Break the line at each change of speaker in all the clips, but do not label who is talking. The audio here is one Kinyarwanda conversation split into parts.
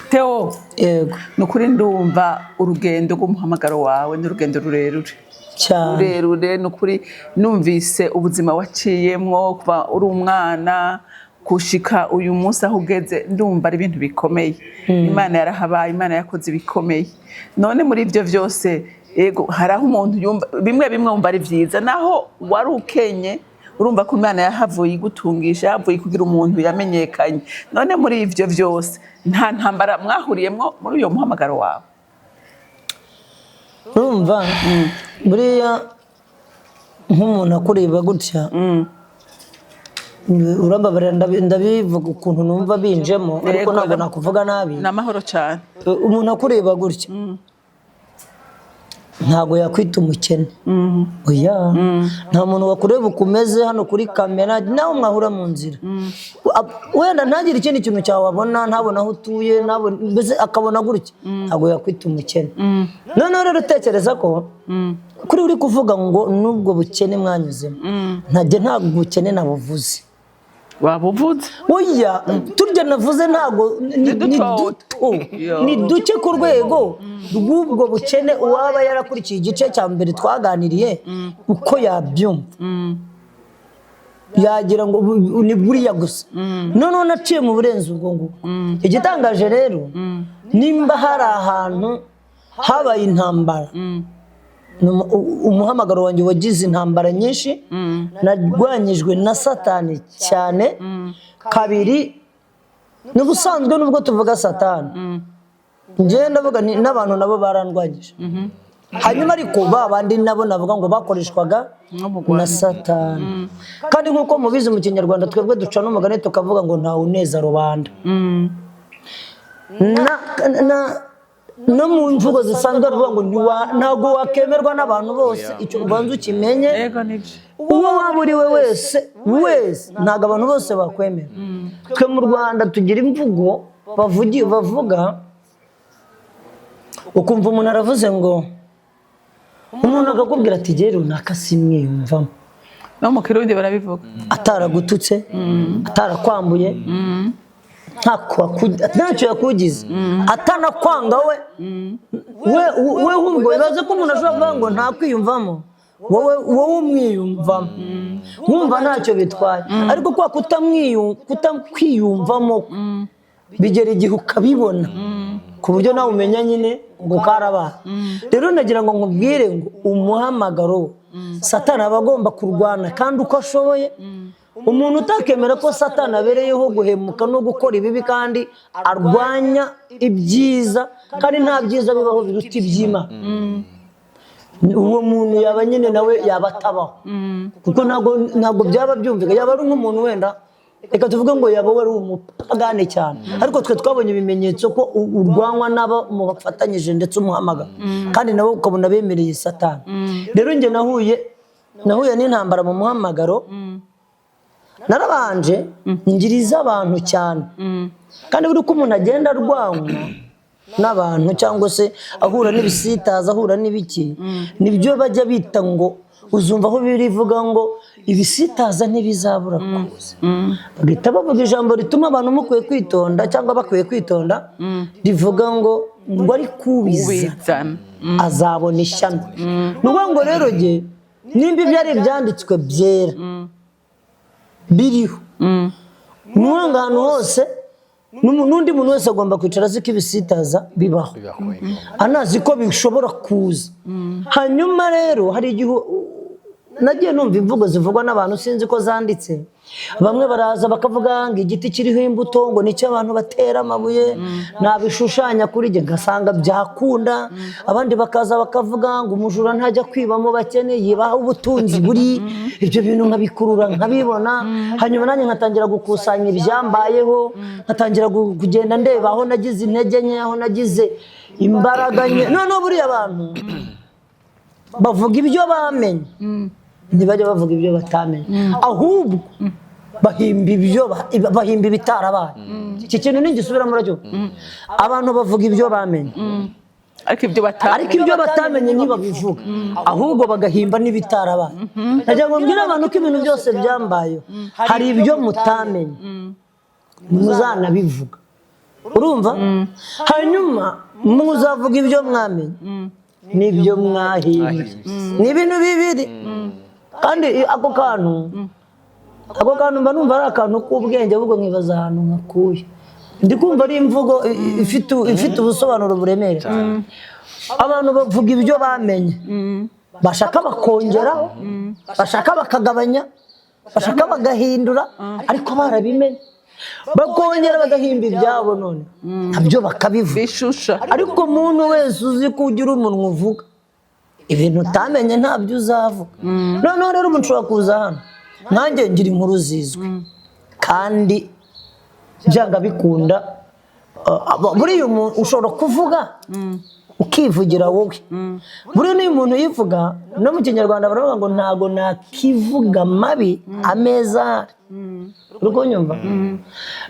Theo,
Yego.
ni ukuri ndumva urugendo rw'umuhamagaro wawe ni urugendo rurerure.
Cyane.
Rurerure, ni ukuri. Numvise ubuzima waciyemwo kuva uri umwana gushika uyu munsi aho ugeze, ndumva ari ibintu bikomeye. Imana yarahabaye, Imana yakoze ibikomeye. None muri ibyo byose, yego, hari aho umuntu yumva bimwe bimwe, wumva ari byiza naho wari ukenye, urumva ko Imana yahavuye igutungisha, yahavuye kugira umuntu yamenyekanye. None muri ibyo byose, nta ntambara mwahuriyemwo muri uyo muhamagaro wawe?
Urumva, buriya nk'umuntu akureba gutya, urambabarira, ndabivuga ukuntu numva binjemo, ariko ntabwo nakuvuga nabi.
Ni amahoro cyane.
Umuntu akureba gutya ntabwo yakwita umukene, oya. Nta muntu wakureba uko umeze hano kuri kamera, nawe mwahura mu nzira, wenda ntagire ikindi kintu cyawabona, ntabone aho utuye, mbese akabona gutya, ntabwo yakwita umukene. Noneho rero utekereza ko kuri uri kuvuga ngo n'ubwo bukene mwanyuzemo, ntajya, ntabwo ubukene nabuvuze.
Waba uvuze.
Oya, turya navuze ntabwo ni
duto.
Duto.
Yo.
Ni duke ku rwego rw'ubwo bukene. Uwaba yarakurikiye igice cya mbere twaganiriye, uko yabyumva yagira ngo ni buriya gusa. Noneho naciye mu burenze ubwo ngubwo. Igitangaje rero, nimba hari ahantu habaye intambara, ni umuhamagaro wanjye wagize intambara nyinshi. Narwanyijwe na Satani cyane. Kabiri, n'ubusanzwe nubwo tuvuga Satani, njyewe ndavuga n'abantu nabo barandwanyije. Hanyuma ariko ba bandi nabo navuga ngo bakoreshwaga
No mu Rwanda.
na Satani. Kandi nk'uko mubizi, mu Kinyarwanda twebwe duca n'umugani tukavuga ngo ntawe uneza rubanda. Na no mu mvugo zisanzwe baravuga ngo ntabwo wakemerwa n'abantu bose. Icyo ubanza ukimenye.
Yego, nibyo.
Uwo waba uri we wese wese, ntabwo abantu bose bakwemera. Twe mu Rwanda tugira imvugo bavuga, ukumva umuntu aravuze ngo, umuntu akakubwira ati: "Jye runaka simwiyumvamo."
No mu Kirundi barabivuga.
Ataragututse, atarakwambuye, ntacyo yakugize, atanakwanga. We ahubwo ibaze ko umuntu ashobora kuvuga ngo ntakwiyumvamo, wowe umwiyumvamo, wumva ntacyo bitwaye, ariko kwa kutakwiyumvamo bigera igihe ukabibona, ku buryo nawe umenya nyine ngo karabaye. Rero nagira ngo nkubwire ngo umuhamagaro, Satani aba agomba kurwana kandi uko ashoboye. Umuntu utakemera ko Satani abereyeho guhemuka no gukora ibibi kandi arwanya ibyiza, kandi nta byiza bibaho biruta iby'Imana, uwo muntu yaba nyine nawe yaba atabaho, kuko ntabwo byaba byumvikana. Yaba ari nk'umuntu wenda, reka tuvuge ngo yaba wari umupagane cyane, ariko twe twabonye ibimenyetso ko urwanywa n'abo mubafatanyije ndetse umuhamagara, kandi nabo ukabona bemereye Satani. Rero njye nahuye n'intambara mu muhamagaro. Narabanje ngiriza abantu cyane, kandi buri uko umuntu agenda arwanywa n'abantu cyangwa se ahura n'ibisitaza, ahura n'ibiki, nibyo bajya bita ngo, uzumva aho birivuga ngo ibisitaza ntibizabura kuza, bagahita bavuga ijambo rituma abantu mukwiye kwitonda cyangwa bakwiye kwitonda, rivuga ngo ariko ubiza
Ubizana.
azabona ishyano. Ni ukuvuga ngo rero jye nimba ibyo ari ibyanditswe byera biriho, ni ukuvuga ngo ahantu hose n'undi muntu wese agomba kwicara azi ko ibisitaza bibaho,
Bibaho, yego.
anazi ko bishobora kuza. Hanyuma rero hari igihe nagiye numva imvugo zivugwa n'abantu, sinzi ko zanditse. Bamwe baraza bakavuga ngo igiti kiriho imbuto ngo nicyo abantu batera amabuye, nabishushanya kuri jye ngasanga byakunda. Abandi bakaza bakavuga ngo umujura ntajya kwiba mu bakene, yibaha ubutunzi buri. Ibyo bintu nkabikurura nkabibona. Hanyuma nanjye nkatangira gukusanya ibyambayeho, nkatangira kugenda ndeba aho nagize intege nke, aho nagize imbaraga nke. Noneho buriya abantu bavuga ibyo bamenye, ntibajya bavuga ibyo batamenye, ahubwo bahimba ibyo bahimba ibitarabaye. Iki kintu ntigisubiramo uracyo. Abantu bavuga ibyo bamenye,
ariko ibyo batamenye,
ariko ibyo batamenye ntibabivuga, ahubwo bagahimba n'ibitarabaye. Nagira ngo mbwire abantu ko ibintu byose byambayeho, hari ibyo mutamenye, muzanabivuga. Urumva, hanyuma muzavuga ibyo mwamenye n'ibyo mwahimbye, ni ibintu bibiri. Kandi ako kantu mba numva ari akantu k'ubwenge, ahubwo nkibaza ahantu nkakuye. Ndi kumva ari imvugo ifite ubusobanuro buremereye. Abantu bavuga ibyo bamenye, bashaka bakongeraho, bashaka bakagabanya, bashaka bagahindura, ariko barabimenye bakongera bagahimba ibyabo, none nabyo bakabivuga.
Bishusha.
Ariko umuntu wese uzi ko ugira umunwa uvuga ibintu utamenye, ntabyo uzavuga. Noneho rero ubu nshobora kuza hano, nkanjye ngira inkuru zizwi, kandi byanga bikunda, buriya umuntu ushobora kuvuga ukivugira wowe. Buriya niyo umuntu yivuga, no mu Kinyarwanda baravuga ngo ntago nakivuga mabi ameza ahari. Uri kunyumva?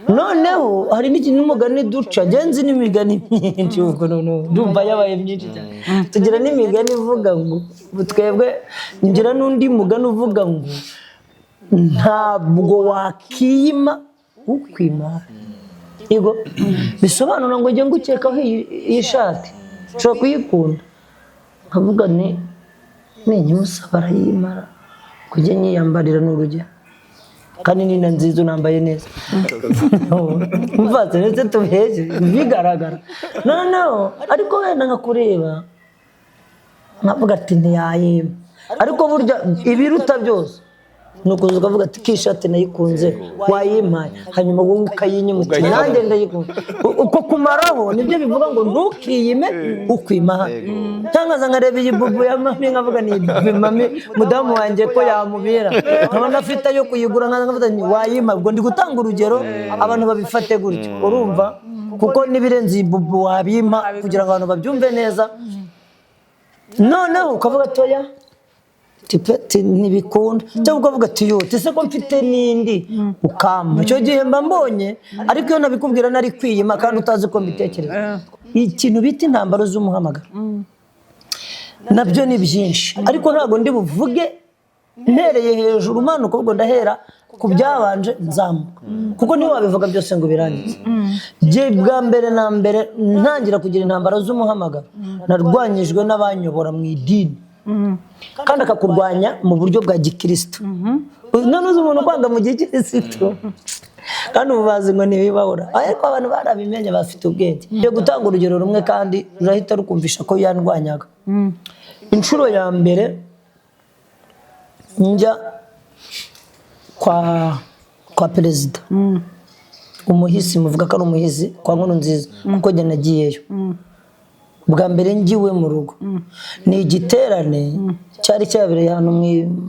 Noneho hari n'ikintu n'umugani duca ngenzi, n'imigani myinshi, ubwo noneho ndumva yabaye myinshi cyane. Tugira n'imigani ivuga ngo twebwe, ngira n'undi mugani uvuga ngo ntabwo wakiyima ukwimara. Yego, bisobanura ngo njye ngukekaho iyi shati, nshobora kuyikunda nkavuga ni ninyimusaba arayimara, kujya nyiyambarira ni urugero, kandi ni na nziza, unambaye neza, mvatse ndetse tubeshye bigaragara. Noneho ariko wenda nkakureba nkavuga ati ntiyayima. Ariko burya ibiruta byose ni ukuza ukavuga ati kishati nayikunze, wayimpaye, hanyuma wowe ukayinyima uti nanjye ndayikunda. Uko kumaraho nibyo bivuga ngo ntukiyime ukwima. Cyangwa nkaza nkareba iyi bubu ya mami, nkavuga ni mami mudamu wanjye ko yamubera, nkabona afite ayo kuyigura, nkaza nkavuga ni wayima. Ubwo ndi gutanga urugero, abantu babifate gutyo, urumva, kuko n'ibirenze iyi bubu wabimpa kugira ngo abantu babyumve neza. Noneho ukavuga toya tipeti ntibikunda, cyangwa ukavuga ati yo ese ko mfite n'indi, ukampa. Icyo gihe mba mbonye, ariko iyo nabikubwira nari kwiyima kandi utazi ko mbitekereza. Ikintu bita intambaro z'umuhamagaro nabyo ni byinshi, ariko ntabwo ndi buvuge mpereye hejuru umanuka, ubwo ndahera ku byabanje nzamuka, kuko niyo wabivuga byose ngo birangize. Jye bwa mbere na mbere ntangira kugira intambara z'umuhamagaro, narwanyijwe n'abanyobora mu idini, kandi akakurwanya mu buryo bwa gikristo. None uzi umuntu kwanga mu gikristo, kandi ubu bazi ngo ntibibahora, ariko abantu barabimenye, bafite ubwenge. Ngiye gutanga urugero rumwe kandi rurahita rukumvisha ko yandwanyaga. Inshuro ya mbere njya kwa perezida umuhisi, muvuga ko ari umuhisi, kwa Nkurunziza, kuko njye nagiyeyo bwa mbere ngiwe mu rugo, ni igiterane cyari cyabereye ahantu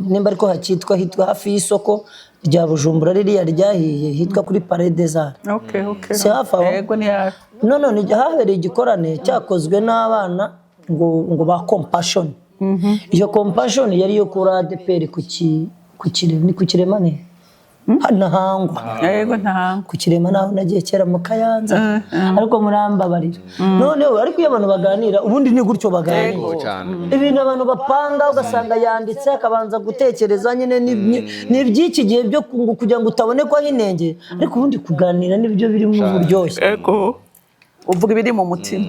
nimba ariko hakitwa, hitwa hafi y'isoko rya Bujumbura ririya ryahiye, hitwa kuri Palais des Arts. Si hafi aho?
Yego, ni hafi.
None habereye igikorane cyakozwe n'abana ngo ba Compassion. Iyo Compassion yari iyo kuri ADEPR ku Kirema, ni ku Kirema, ni Ntahangwa.
Yego, nta
Ku Kirema naho nagiye kera mu Kayanza, ariko murambabarira. Noneho ariko iyo abantu baganira, ubundi ni gutyo baganira.
Yego.
Cyane.
Ibintu abantu bapanga, ugasanga yanditse akabanza gutekereza nyine, ni iby'iki gihe byo kugira ngo utabonekwaho inenge, ariko ubundi kuganira nibyo birimo uburyoshye.
Yego, uvuga ibiri mu mutima.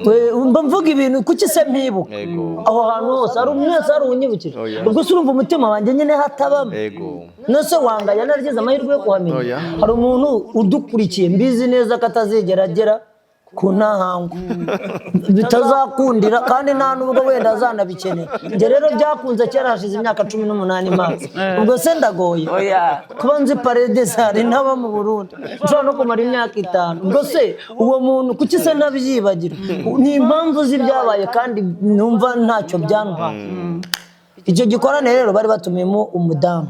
Mba mvuga ibintu, kuki se mpibuka?
Yego.
Aho hantu hose hari mwese hari unyibukije.
Oya.
Ubwo se urumva umutima wanjye nyine hatabamo?
Yego.
Nose wangaya naragize amahirwe yo kuhamenya?
Oya.
Hari umuntu udukurikiye, mbizi neza ko atazigera agera ku Ntahangwa, bitazakundira, kandi nta nubwo wenda azanabikenera. Njye rero byakunze kera, hashize imyaka 18 mazi. Ubwo se ndagoye?
Oya.
Kuba nzi Palais des Arts ntaba mu Burundi, nshobora no kumara imyaka 5. Ubwo se uwo muntu kuki se ntabyibagira? Ni impamvu z'ibyabaye kandi numva ntacyo byantwaye. Icyo gikorane rero bari batumiyemo umudamu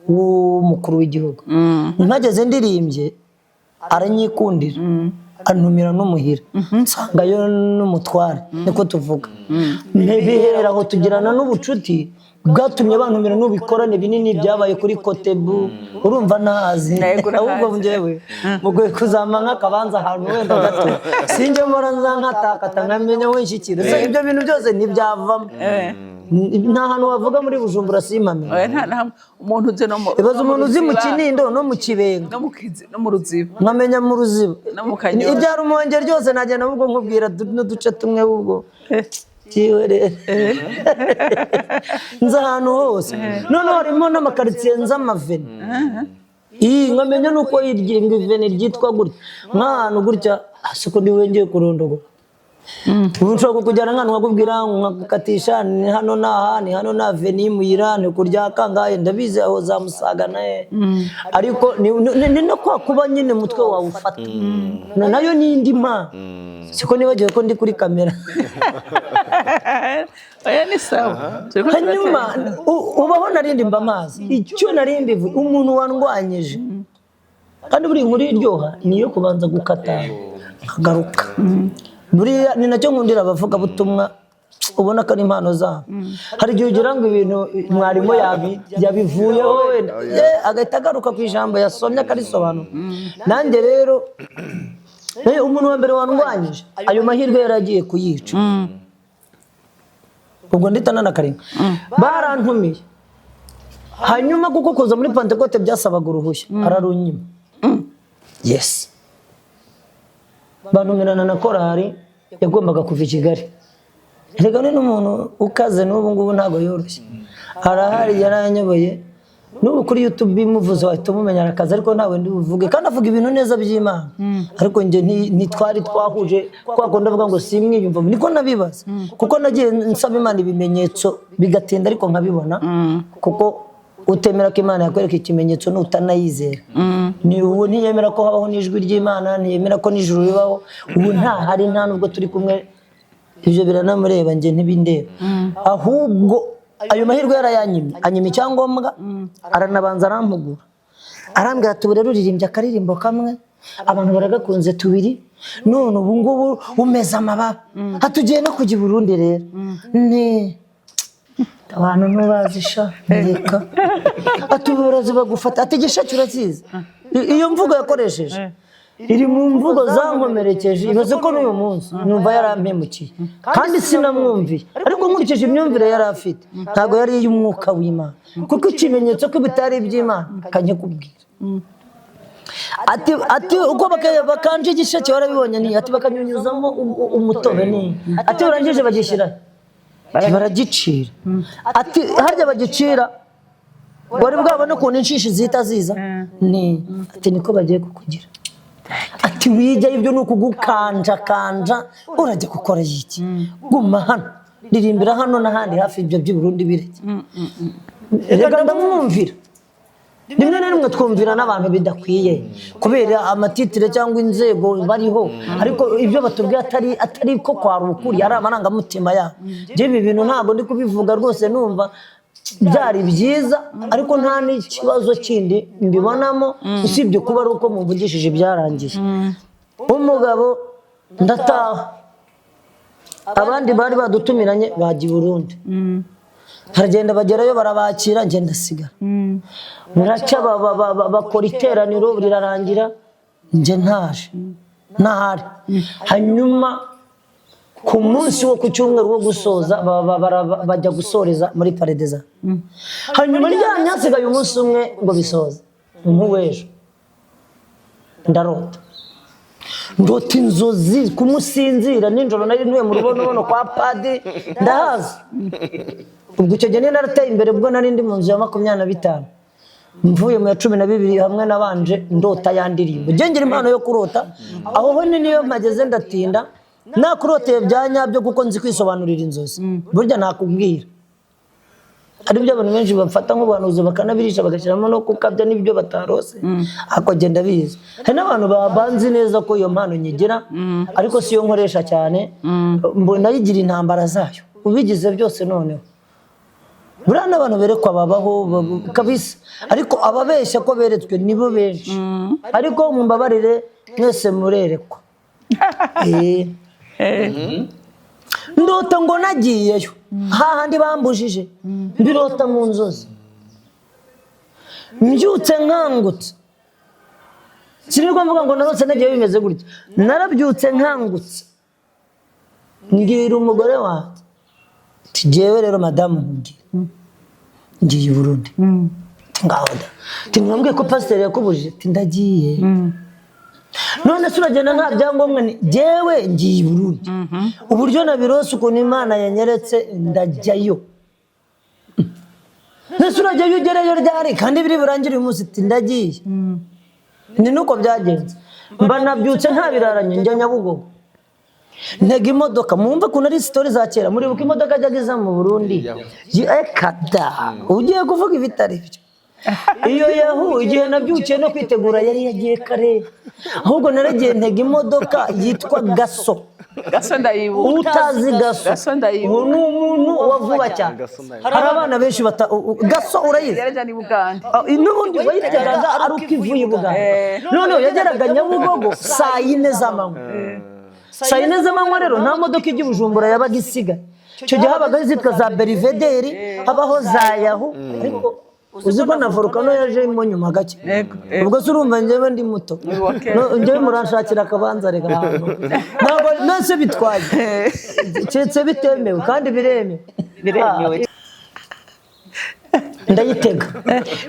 w'umukuru w'igihugu. Mpageze ndirimbye, aranyikundira, antumira n'umuhira, nsangayo n'umutware, niko tuvuga. Bihera aho tugirana n'ubucuti bwatumye bantumira n'ubikorane binini byabaye kuri Kotebu. Urumva ntazi?
Yego, urahazi.
Ahubwo njyewe mugwe kuzampa nk'akabanza ahantu wenda gato, sinjye mpora nza nkatakata nkamenya we nshyikira. Se ibyo bintu byose ntibyavamo. Nta hantu wavuga muri Bujumbura simpamenye.
Oya, nta na hamwe umuntu uzi no mu
Ibaze
no mu
umuntu uzi mu
Ruziba,
Kinindo no mu Kibenga,
no mu Kizi, no mu Ruziba,
nkamenya mu Ruziba,
no mu Kanyosha.
Ibya Rumonge ryose nagenda ahubwo nkubwira n'uduce tumwe ubwo kiwe rero nzi ahantu hose. Noneho harimo n'amakaritsiye nzi amaveni, iyi nkamenya nuko iryo iveni ryitwa gutya, nk'ahantu gutya siko niwe ngiye kurondogora. Ubu nshobora kukujyana nk'ahantu nkakubwira, nkagukatisha, ni hano n'aha, ni hano na veni muyira, ni kurya kangahe, ndabizi aho za Musaga na he. Ariko ni no kwa kuba nyine umutwe wawe ufata. Nayo ni indi mpano, siko nibagiwe ko ndi kuri kamera.
Oya, ni sawa. Turiko
Hanyuma
turatera.
Ubaho narindi mba amazi icyo narindi umuntu wandwanyije, kandi buri nkuru iryoha niyo kubanza gukata nkagaruka. Buriya ni nacyo nkundira abavugabutumwa, ubona ko ari impano zabo. Hari igihe ugira ngo ibintu mwarimu yabivuyeho wenda, agahita agaruka ku ijambo yasomye akarisobanura. Nanjye rero umuntu wa mbere wandwanyije, ayo mahirwe yari agiye kuyica. Ubwo ndita na karindwi barantumiye, hanyuma kuko kuza muri Pantekote byasabaga uruhushya, ararunyima. Yes, bantumirana na korari yagombaga kuva i Kigali. Reka ni n'umuntu ukaze n'ubu ngubu ntabwo yoroshye, arahari, yaranyoboye. N'ubu kuri YouTube imuvuze wahita umumenya, arakaze, ariko ntawe ndi buvuge, kandi avuga ibintu neza by'Imana. Ariko njye ntitwari twahuje kwa kundi avuga ngo simwiyumva, niko nabibaza, kuko nagiye nsaba Imana ibimenyetso bigatinda ariko nkabibona, kuko utemera ko Imana yakwereka ikimenyetso nutanayizera ni ubu. Ntiyemera ko habaho n'ijwi ry'Imana, ntiyemera ko n'ijuru ribaho. Ubu ntahari, nta nubwo turi kumwe, ibyo biranamureba, njye ntibindeba. Ahubwo ayo mahirwe yarayanyimye, anyima icyangombwa, aranabanza arampugura, arambwira ati: "Ubu rero uririmbye akaririmbo kamwe, abantu baragakunze, tubiri, none ubu ngubu umeze amababa, hatugiye no kujya i Burundi." Rero ni abantu ntubazi sha, ndeka. Ati: "Ubu barazi bagufata." Ati: "Igisheke urakizi?" Iyo mvugo yakoresheje iri mu mvugo zankomerekeje. Ibaze ko n'uyu munsi numva yarampemukiye, kandi sinamwumviye, ariko nkurikije imyumvire yari afite ntabwo yari iy'umwuka w'Imana, kuko ikimenyetso ko bitari iby'Imana kanyakubwira. Ati uko bakanja igisheke warabibonye? Ni ati bakanyunyuzamo umutobe. Ni ati barangije bagishyira, baragicira. Ati harya bagicira, wari bwabone ukuntu inshishi zihita ziza? Ni ati niko bagiye kukugira. Ati wijya, ibyo ni ukugukanjakanja, urajya gukora iki? Guma hano, ririmbira hano n'ahandi hafi, ibyo by'i Burundi bireke. Reka ndamwumvira. Rimwe na rimwe twumvira n'abantu bidakwiye kubera amatitire cyangwa inzego bariho, ariko ibyo batubwira atari ko kwari ukuri, ari amarangamutima yabo. Njye ibi bintu ntabwo ndi kubivuga rwose numva byari byiza, ariko nta n'ikibazo kindi mbibonamo usibye kuba ari uko muvugishije ibyarangiye. Umugabo ndataha, abandi bari badutumiranye bajya i Burundi, baragenda bagerayo barabakira, njye ndasigara. Buracya bakora iteraniro rirarangira, njye ntaje ntahari. Hanyuma ku munsi wo ku cyumweru wo gusoza bajya gusoreza muri paredeza. Hanyuma ryamye hasigaye umunsi umwe ngo bisoze, nk'uw'ejo ndarota, ndota inzozi kumusinzira nijoro. Nari ntuye mu Rubonobono kwa padiri, ndahazi. Ubwo icyo gihe nari narateye imbere, ubwo nari ndi mu nzu ya 25 mvuye mu ya 12 hamwe nabanje ndota ya ndirimbo. Njye ngira impano yo kurota, aho ho ni niyo mpageze ndatinda nakuroteye bya nyabyo, kuko nzi kwisobanurira inzozi. Burya nakubwira ari byo abantu benshi bafata nk'ubuhanuzi bakanabirisha, bagashyiramo no gukabya n'ibyo batarose, ariko genda bizi. Hari n'abantu banzi neza ko iyo mpano nyigira, ariko si yo nkoresha cyane, mbona yigira intambara zayo ubigize byose. Noneho buriya n'abantu berekwa babaho kabisa, ariko ababeshya ko beretswe nibo benshi. Ariko mumbabarire, mwese murerekwa. Ndota ngo nagiyeyo hahandi bambujije, mbirota mu nzozi. Mbyutse nkangutse, sinirwa mvuga ngo narose nagiye bimeze gutya, narabyutse nkangutse mbwira umugore wanjye ati Ati jyewe rero madamu, nkubwire, ngiye i Burundi. Ati ngaho da. Ati mwambwiye ko pasiteri yakubujije. Ati ndagiye. None se uragenda nta byangombwa? Ni jyewe ngiye i Burundi, uburyo nabirose, ukuntu Imana yanyeretse, ndajyayo. Nese urajyayo ugereyo ryari kandi biri burangire uyu munsi? Ati ndagiye. Ni nuko byagenze, mba nabyutse ntabiraranye, njya Nyabugogo, ntega imodoka. Mwumve ukuntu ari story za kera. Muribuka imodoka yajyaga iza mu Burundi? Eka da, ugiye kuvuga ibitari byo. Iyo yahu igihe nabyukiye no kwitegura yari yagiye kare. Ahubwo naragiye ntega imodoka yitwa Gaso.
Gaso ndayibuka.
Utazi Gaso?
Gaso ndayibuka.
Uwo ni umuntu wa vuba cyane.
Gaso ndayibuka.
Hari abana benshi bata Gaso urayizi?
Yarajya ni Bugande.
Ah, n'ubundi wayiteraga ari uko ivuye i Bugande. Noneho yageraga Nyabugogo saa 4 z'amanywa. Saa 4 z'amanywa rero nta modoka ijya i Bujumbura yabaga isigaye. Icyo gihe habagaho izitwa za Belvedere, habaho za Yahu, ariko uzi ko na Volcano yajemo nyuma gake.
Yego, yego.
Ubwo se urumva njyewe ndi muto?
Ni uwa kera.
No, njyewe muranshakira akabanza reka ahantu ntabwo nase bitwaye, keretse bitemewe, kandi biremewe.
Biremewe.
Ndayitega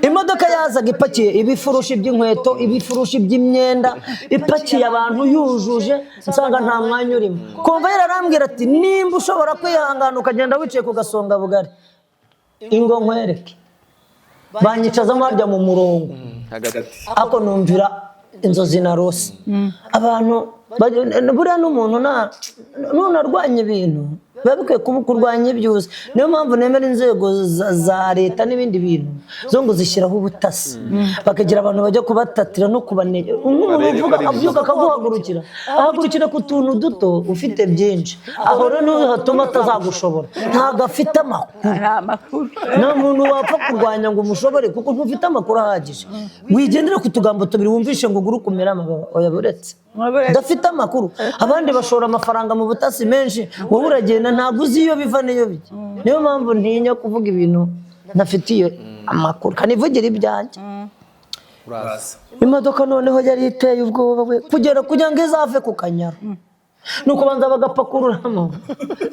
imodoka yazaga ipakiye ibifurushi by'inkweto, ibifurushi by'imyenda, ipakiye abantu yujuje, nsanga nta mwanya urimo. Convoyeur arambwira ati nimba ushobora kwihangana ukagenda wicaye ku gasonga bugari, ingo nkwereke. Banyicazamo harya mu murongo
hagati.
Ariko numvira inzozi narose. Abantu buriya n'umuntu nunarwanya ibintu biba bikwiye kuba kurwanya ibyuzi. Niyo mpamvu nemera inzego za leta n'ibindi bintu zo ngo zishyiraho ubutasi, bakagira abantu bajya kubatatira no kubanenya. Nk'umuntu
Barebe ko
uvuga
ari
abyuka akaguhagurukira, ahagurukira ku tuntu duto ufite byinshi. Aho rero niho hatuma atazagushobora, ntabwo afite amakuru.
Nta makuru.
Nta muntu wapfa kurwanya ngo umushobore kuko ntufite amakuru ahagije. Wigendera ku tugambo tubiri wumvishe ngo ugure ukumira amababa, oya, buretse.
Buretse.
Udafite amakuru. Abandi bashora amafaranga mu butasi menshi, wowe uragenda ntabwo uzi iyo biva n'iyo bijya. Niyo mpamvu ntinya kuvuga ibintu ntafitiye amakuru, kanivugira ibyanjye.
Uraza.
Imodoka noneho yari iteye ubwoba we, kugera kugira ngo izave ku Kanyaru ni ukubanza bagapakururamo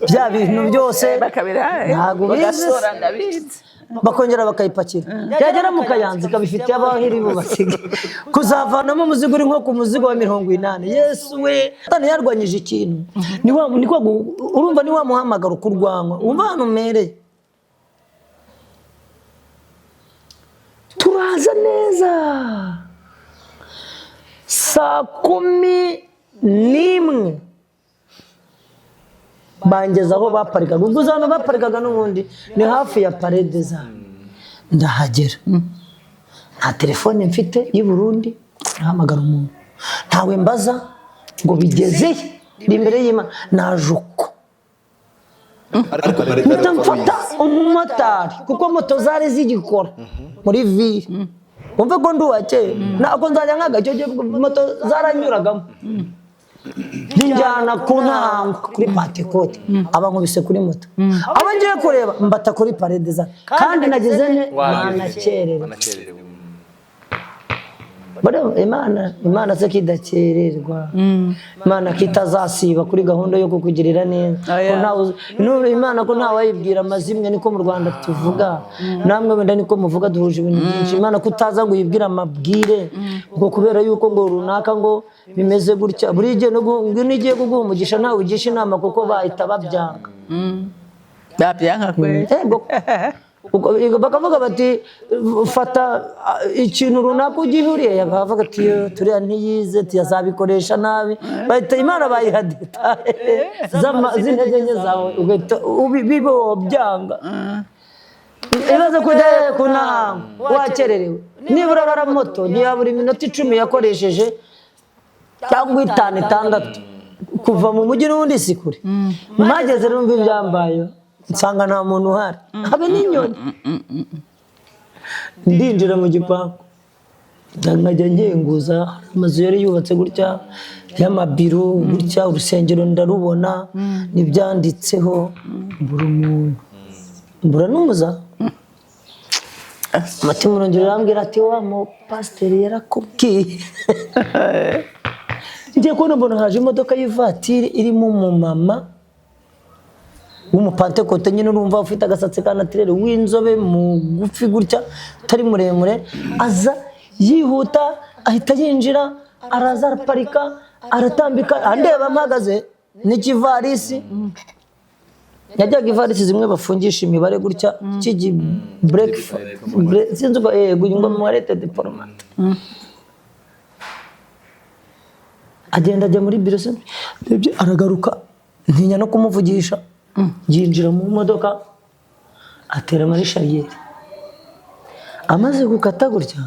bya bintu byose.
Bakabira.
Ntabwo ubizi.
Bagasora, ndabizi.
Bakongera bakayipakira, yagera mu Kayanza ikaba ifite abahiri bubasige kuzavanamo umuzigo uri nko ku muzigo wa 80. Yesu we! Satani yarwanyije ikintu, ni wa ni kwa urumva ni wa muhamagaro kurwanywa. Wumva ahantu mpereye, turaza neza saa 11, bangeza aho baparikaga. Ubwo uzi ahantu baparikaga n'ubundi ni hafi ya parede za ndahagera. Nta telefone mfite y'i Burundi, ndahamagara umuntu, ntawe mbaza ngo bigeze he? Ndi imbere y'Imana, naje uko.
Ariko
Mpita mfata umumotari kuko moto zari zigikora muri ville. Wumve ko ndi uwa kera, ntabwo nzajya nkaga. Icyo gihe moto zaranyuragamo, njyana ku ntango kuri Pantekote, aba nkubise kuri moto, abo ngiye kureba mbata kuri parede za kandi nageze nte nanakerewe.
Wanakererewe.
Buriya Imana se kidakererwa, Imana kitazasiba kuri gahunda yo kukugirira neza.
Oya.
Ko ntawe Imana ko ntawayibwira amazimwe, niko mu Rwanda tuvuga, namwe wenda niko muvuga, duhuje ibintu byinshi. Imana kutaza ngo uyibwire amabwire ngo kubera yuko ngo runaka ngo bimeze gutya. Buri gihe no ngo nigiye kuguha umugisha ntawe ugisha inama kuko bahita babyanga.
Babyanka kwe.
Ego. Bakavuga bati fata ikintu runaka ugihuriye, bakavuga ati "Yo, turiya ntiyize tuyazabikoresha nabi." Bahita Imana bayiha détails z'intege nke zawe, ugahita bibo byanga. Ibibazo kujya ku ntango wakererewe, nibura urara moto ntiyabura iminota 10 yakoresheje cyangwa itanu, itandatu kuva mu mujyi, n'ubundi si kure. Mpageze rero numva ibyambaye, nsanga nta muntu uhari habe n'inyoni. Ndinjira mu gipangu, nkajya nkenguza, hari amazu yari yubatse gutya y'amabiro gutya, urusengero ndarubona n'ibyanditseho, mbura umuntu, mbura n'umuza. Umutima urongera urambwira ati wa mupasiteri yarakubwiye. Ngiye kubona mbona haje imodoka y'ivatiri irimo umumama. W'umupantekote nyine, urumva ufite agasatsi ka naturel, w'inzobe, mugufi gutya, utari muremure. Aza yihuta, ahita yinjira, araza araparika, aratambika, andeba mpagaze n'ikivarisi. Yajyaga ivarisi zimwe bafungisha imibare gutya, kigi break, sinzi uko, yego, ngo mwarete diplomate. Agenda ajya muri biro, ndebye aragaruka, ntinya no kumuvugisha. Yinjira mu modoka, atera muri charrière. Amaze gukata gutya,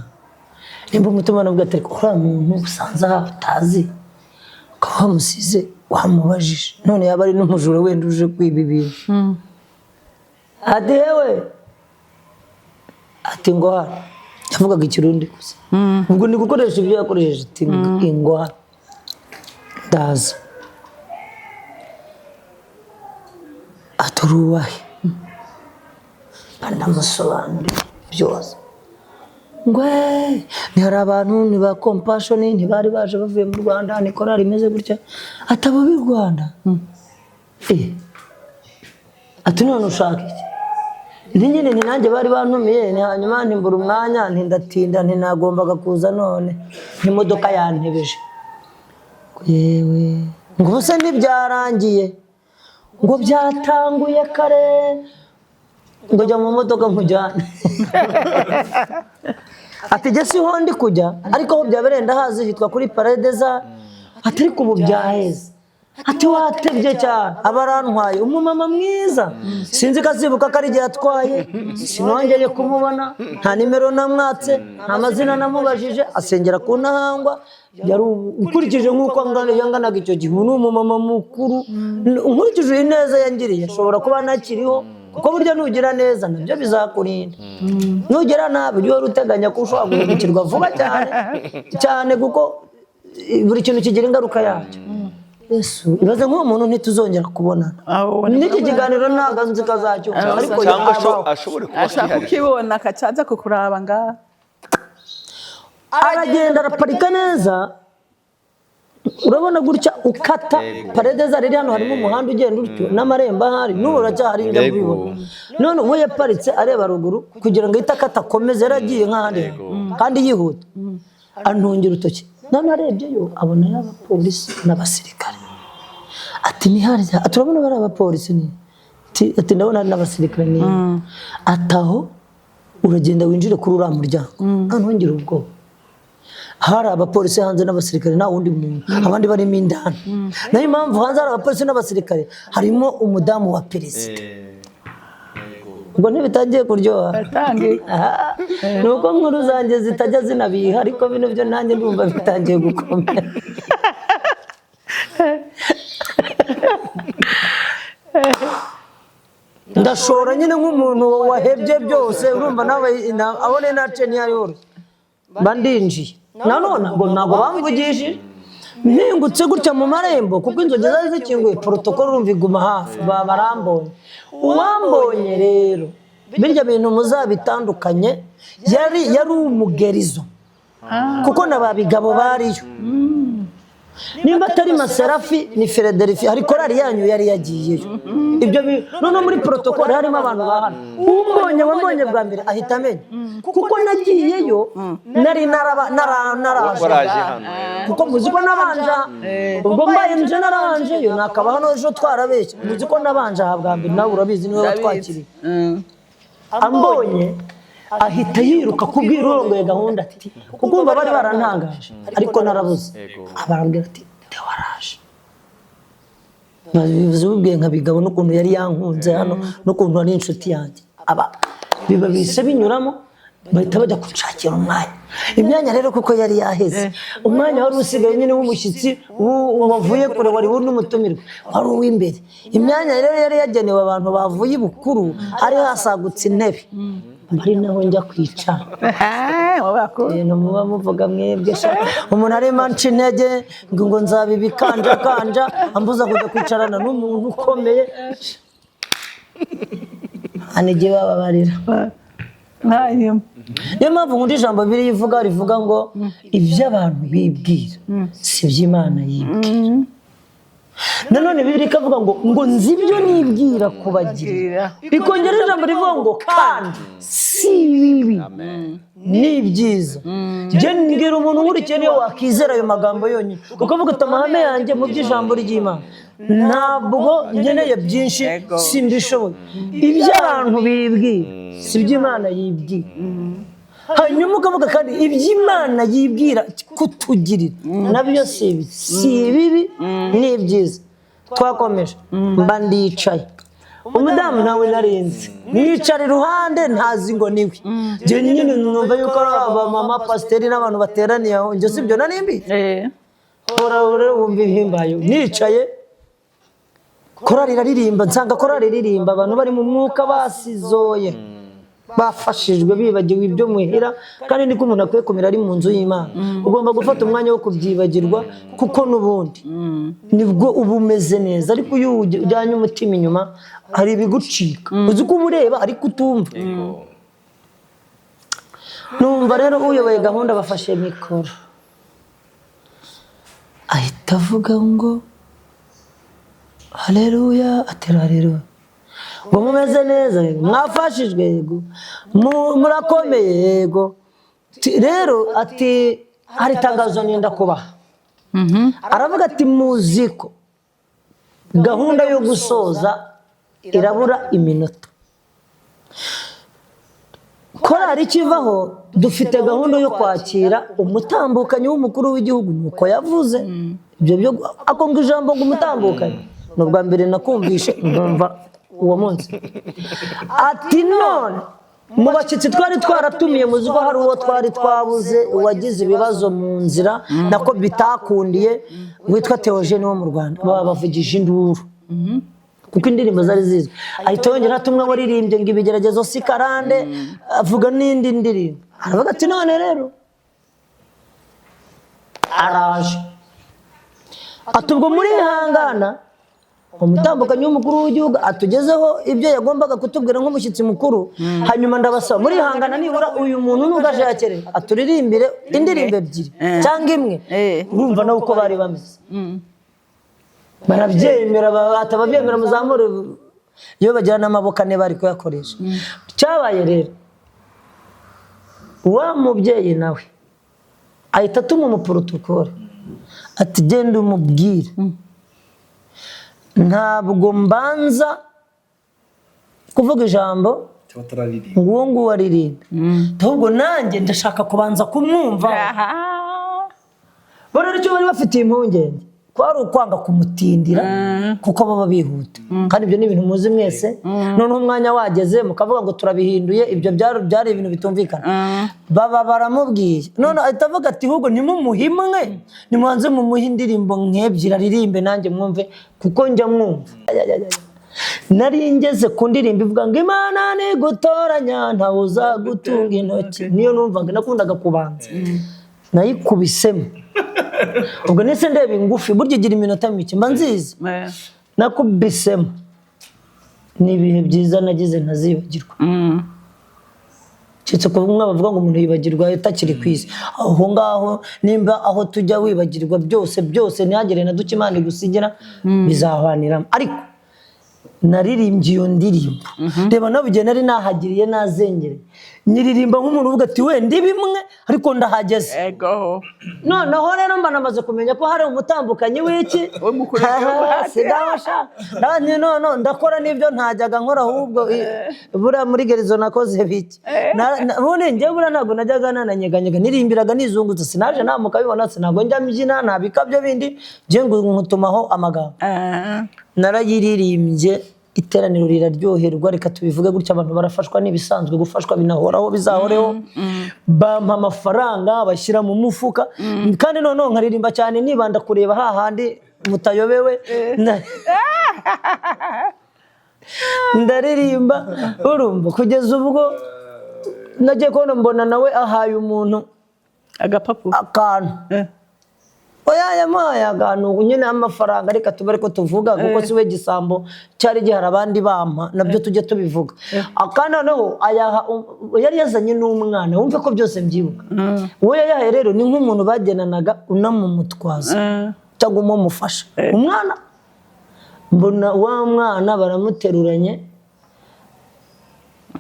nimba umutima nabwo ati: "Uriya muntu usanze aha utazi ukaba wamusize, wamubajije, none yaba ari n'umujura wenda uje kwiba ibintu." Ati: "Yewe," ati: "Ngo hano." Yavugaga Ikirundi gusa, ubwo ni gukoresha ibyo yakoresheje. Ati: "Ngo hano." Ndaza, aturubahe, ndamusobanurira byose. Ngwe ni hari abantu ni ba Compassion, ntibari baje bavuye mu Rwanda, ni korali imeze gutya. Ati: "Abo b'i Rwanda." Ati: "None ushaka iki?" Nti: "Nyine ni nanjye bari bantumiye." Ni hanyuma ntimbura umwanya, ntindatinda, ntinagombaga kuza none n'imodoka yantebeje. Yewe, ngo ubuse ntibyarangiye, ngo byatanguye kare, ngo jya mu modoka nkujyane. Ati: "Jye siho ndi kujya, ariko aho byabereye ndahazi, hitwa kuri Parade za." Ati: "Ariko ubu byaheze." Ati: "Watebye cyane." Aba arantwaye, umumama mwiza, sinzi ko azibuka ko ari igihe atwaye. Sinongeye kumubona, nta nimero namwatse, nta mazina namubajije. Asengera ku Ntahangwa. Yari ukurikije nk'uko yanganaga icyo gihe, ubu ni umumama mukuru. Nkurikije ineza yangiriye, ashobora kuba anakiriho, kuko burya nugira neza nabyo bizakurinda, nugera nabi ujye uhora uteganya ko ushobora guhemukirwa vuba cyane cyane, kuko buri kintu kigira ingaruka yacyo. Yesu, ibaze nk'uwo muntu ntituzongera kubonana.
Aho
N'iki kiganiro ntabwo nzi ko azacyumva, ariko
cyangwa
yabaho.
Ashobore kuba
Ashaka
akihari.
Kukibona akacaza kukuraba ngaha.
Aragenda araparika neza. Urabona gutya ukata parede zari iri hano, harimo umuhanda ugenda utyo n'amarembo ahari, n'ubu uracyahari, njya kubibona. None we yaparitse areba ruguru kugira ngo ahite akata akomeze, yaragiye nk'ahandi hantu kandi yihuta. Antungira urutoki, none arebyeyo abona y'abapolisi n'abasirikare. Ati: "Ni harya." Ati: "Urabona bari abapolisi?" Ni ati: "Ndabona hari n'abasirikare." Ni ati: "Aho uragenda winjire kuri uriya muryango." Noneho ngira ubwoba, hari abapolisi hanze n'abasirikare, nta wundi muntu, abandi barimo indani. Nayo impamvu hanze hari abapolisi n'abasirikare, harimo umudamu wa perezida. Ubwo ntibitangiye kuryoha?
Yatangiye.
Aha, ni uko nkuru zanjye zitajya zinabiha, ariko bino byo nanjye ndumva bitangiye gukomera. Ndashora nyine nk'umuntu wahebye byose, urumva nawe aho nari naciye ntiyari yoroshye. Mba ndinjiye, nanone ngo ntabwo bamvugishije. Mpingutse gutya mu marembo, kuko inzugi zari zikinguye, protocol urumva iguma hafi, baba barambonye. Uwambonye rero, birya bintu muzabitandukanye, yari umugerizo, kuko na ba bigabo bariyo, nimba atari Maserafi ni Philadelphia, hari korali yanyu yari yagiyeyo. Ibyo noneho muri protocol harimo abantu ba hano. Umbonye, wambonye bwa mbere, ahita amenya kuko nagiyeyo nari naraje.
Waraje hano.
Kuko muzi ko nabanje aha. Ubwo mbaye nje narabanjeyo, nakaba hano ejo twarabeshye. Muzi ko nabanje aha bwa mbere, nawe urabizi, niwe watwakiriye. Ambonye ahita yiruka kubwira urongoye gahunda, ati kuko umva bari barantangaje ariko narabuze. Abarambwira ati: "Theo araje." Babivuze ubibwiye nka Bigabo n'ukuntu yari yankunze hano n'ukuntu ari inshuti yanjye, aba biba bise binyuramo, bahita bajya kunshakira umwanya. Imyanya rero kuko yari yaheze, umwanya wari usigaye nyine w'umushyitsi wavuye kure, wari n'umutumirwa, wari uw'imbere. Imyanya rero yari yagenewe abantu bavuye ibukuru, hari hasagutse intebe, ari naho njya kwicara. Ibintu muba muvuga mwebwe sha, umuntu arimo anca intege ngo nzaba ibikanjakanja, ambuza kujya kwicarana n'umuntu ukomeye, hano igihe bababarira.
Hanyuma
Niyo mpamvu nkunda ijambo biri ivuga, rivuga ngo ibyo abantu bibwira si iby'Imana yibwira. Nanone Bibiliya ikavuga ngo nzi ibyo nibwira kubagirira, ikongera ijambo rivuga ngo kandi si bibi, ni byiza. Njye mbwira umuntu nkurikiye, niyo wakizera ayo magambo yonyine, ukavuga uti: "Amahame yanjye mu by'ijambo ry'Imana, ntabwo nkeneye byinshi, simbishoboye. Ibyo abantu bibwira si ibyo Imana yibwira." Hanyuma ukavuga kandi iby'Imana yibwira kutugirira nabyo si ibibi, ni ibyiza. Twakomeje, mba ndicaye, umudamu ntawe narinzi, nicara iruhande ntazi ngo niwe. Njye nyine numva yuko ari abamama pasiteri n'abantu bateraniye aho, njye sibyo nari mbizi. Hora rero wumva ibihimbaye, nicaye, korari iraririmba, nsanga korari iririmba, abantu bari mu mwuka, basizoye, bafashijwe, bibagiwe ibyo muhira. Kandi niko umuntu akwiye kumera ari mu nzu y'Imana. Ugomba gufata umwanya wo kubyibagirwa, kuko n'ubundi nibwo uba umeze neza. Ariko iyo ujyanye umutima inyuma, hari ibigucika, uzi ko uba ureba ariko utumva. Numva rero uyoboye gahunda bafashe mikoro, ahita avuga ngo: "Haleluya!" Atera haleluya, ngo: "Mumeze neza? Yego. Mwafashijwe? Yego. Murakomeye? Yego." Rero ati: "Hari itangazo nenda kubaha." Aravuga ati: "Muzi ko gahunda yo gusoza irabura iminota, korari ikivaho, dufite gahunda yo kwakira umutambukanyi w'umukuru w'igihugu." Nuko yavuze ibyo byo ako ngo ijambo ngo umutambukanyi ni ubwa mbere nakumvishe, nkumva uwo munsi. Ati: "None mu bashyitsi twari twaratumiye, muzi ko hari uwo twari twabuze, uwagize ibibazo mu nzira, nako bitakundiye, witwa Theogene wo mu Rwanda." Baba bavugije induru kuko indirimbo zari zizwi. Ahita yongera ati: "Umwe waririmbye ngo ibigeragezo si karande," avuga n'indi ndirimbo. Aravuga ati: "None rero araje." Ati: "Ubwo murihangana, umutambukanyi w'umukuru w'igihugu atugezeho ibyo yagombaga kutubwira nk'umushyitsi mukuru. Hanyuma ndabasaba murihangana, nibura uyu muntu nubwo aje yakerewe, aturirimbire indirimbo ebyiri cyangwa imwe." Urumva nawe uko bari bameze, barabyemera, batababyemera muzamure. Iyo bagira n'amaboko ane bari kuyakoresha. Cyabaye rero, wa mubyeyi nawe ahita atuma umuporotokole, ati: "Genda umubwire ntabwo mbanza kuvuga ijambo
batararirimba
ngo uwo nguwo aririmbe, ahubwo nanjye ndashaka kubanza kumwumva." Bo rero icyo bari bafitiye impungenge kwari ukwanga kumutindira, kuko baba bihuta, kandi ibyo ni ibintu muzi mwese. Noneho umwanya wageze mukavuga ngo turabihinduye, ibyo byari ibintu bitumvikana. Baba baramubwiye, none ahita avuga ati: "Ahubwo nimumuhe imwe, nimubanze mumuhe indirimbo nk'ebyiri aririmbe, nanjye mwumve, kuko njya mwumva." Nari ngeze ku ndirimbo ivuga ngo: "Imana nigutoranya ntawe uzagutunga intoki." Niyo numvaga nakundaga kubanza, nayikubisemo. Ubwo nese ndeba ingufi, burya igira iminota mike, mba nziza. Nakubisemo, ni ibihe byiza nagize ntazibagirwa, keretse ko bamwe bavuga ngo umuntu yibagirwa atakiri ku isi. Aho ngaho nimba aho tujya wibagirwa byose byose, ntihagire na duke Imana igusigira, bizahwaniramo. Ariko naririmbye iyo ndirimbo, reba nawe, igihe nari nahagiriye nazengereye, nyiririmba nk'umuntu uvuga ati: "Wenda bimwe, ariko ndahageze." Noneho rero mba namaze kumenya ko hari umutambukanyi w'iki
W'umukuru w'igihugu.
Sigaho sha. Ndabona no ndakora n'ibyo ntajyaga nkora, ahubwo buriya muri gerizo nakoze bike. Ubundi njyewe buriya ntabwo najyaga nananyeganyega, nirimbiraga nizungutse, sinaje nawe mukabibona, sinabwo njya mbyina, nta bikabyo bindi, njye ngo nkutumaho amagambo. Narayiririmbye, iteraniro riraryoherwa, reka tubivuge gutya, abantu barafashwa n'ibisanzwe, gufashwa binahoraho, bizahoreho. Bampa amafaranga, bashyira mu mufuka, kandi noneho nkaririmba cyane nibanda kureba hahandi mutayobewe. Ndaririmba, urumva, kugeza ubwo nagiye kubona mbona nawe ahaye umuntu
agapapuro
akantu. Oya, yamuhaye akantu nyine, amafaranga, reka tube ariko tuvuga, kuko si we gisambo cyari gihari, abandi bampa nabyo tujye tubivuga. Akandi noneho ayaha yari yazanye n'umwana, wumve ko byose mbyibuka. Uwo yayahaye rero ni nk'umuntu bagenanaga, unamumutwaza cyangwa umumufasha umwana. Mbona wa mwana baramuteruranye,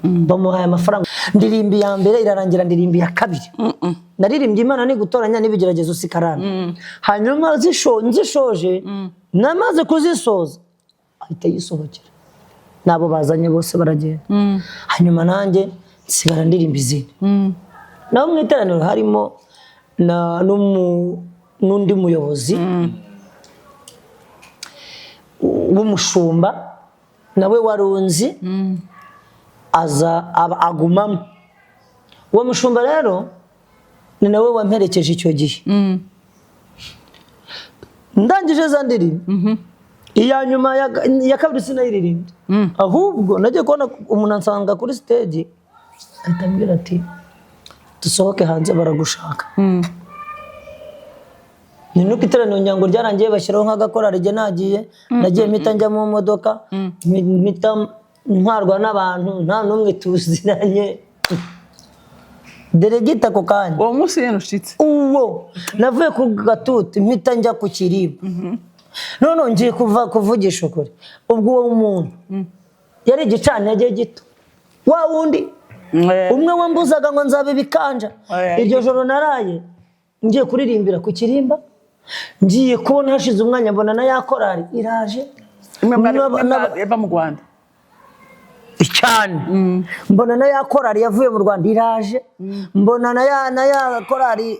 bamuhaye amafaranga. Ndirimba iya mbere irarangira, ndirimba iya kabiri. Naririmbye Imana nigutoranya n'ibigeragezo sikarana. Hanyuma nzishoje, namaze kuzisoza ahita yisohokera, n'abo bazanye bose baragenda. Hanyuma nanjye nsigara ndirimba izindi. Naho mu iteraniro harimo n'undi muyobozi w'umushumba nawe warunzi, aza agumamo. Uwo mushumba rero ni nawe wamperekeje icyo gihe. Ndangije za ndirimbo, iya nyuma ya kabiri sinayiririmbye, ahubwo nagiye kubona umuntu ansanga kuri stage, ahita ambwira ati: "Dusohoke hanze, baragushaka." Ni nuko iteraniro nyango ryarangiye, bashyiraho nk'agakorari. Jye nagiye mpita njya mu modoka, mpita ntwarwa n'abantu nta n'umwe tuziranye, deregita ako kanya.
Uwo munsi nyine ushitse?
Uwo navuye ku gatuti mpita njya ku kirimba. None ngiye kuva kuvugisha ukuri, ubwo uwo muntu yari igicantege gito, wa wundi umwe wambuzaga ngo nzabe ibikanja.
Oya.
Iryo joro naraye ngiye kuririmbira ku kirimba, ngiye kubona hashize umwanya mbona na ya korari iraje.
Imwe
N'aba-
yava mu Rwanda?
Cyane. Mbona na ya korari yavuye mu Rwanda iraje, mbona na ya korari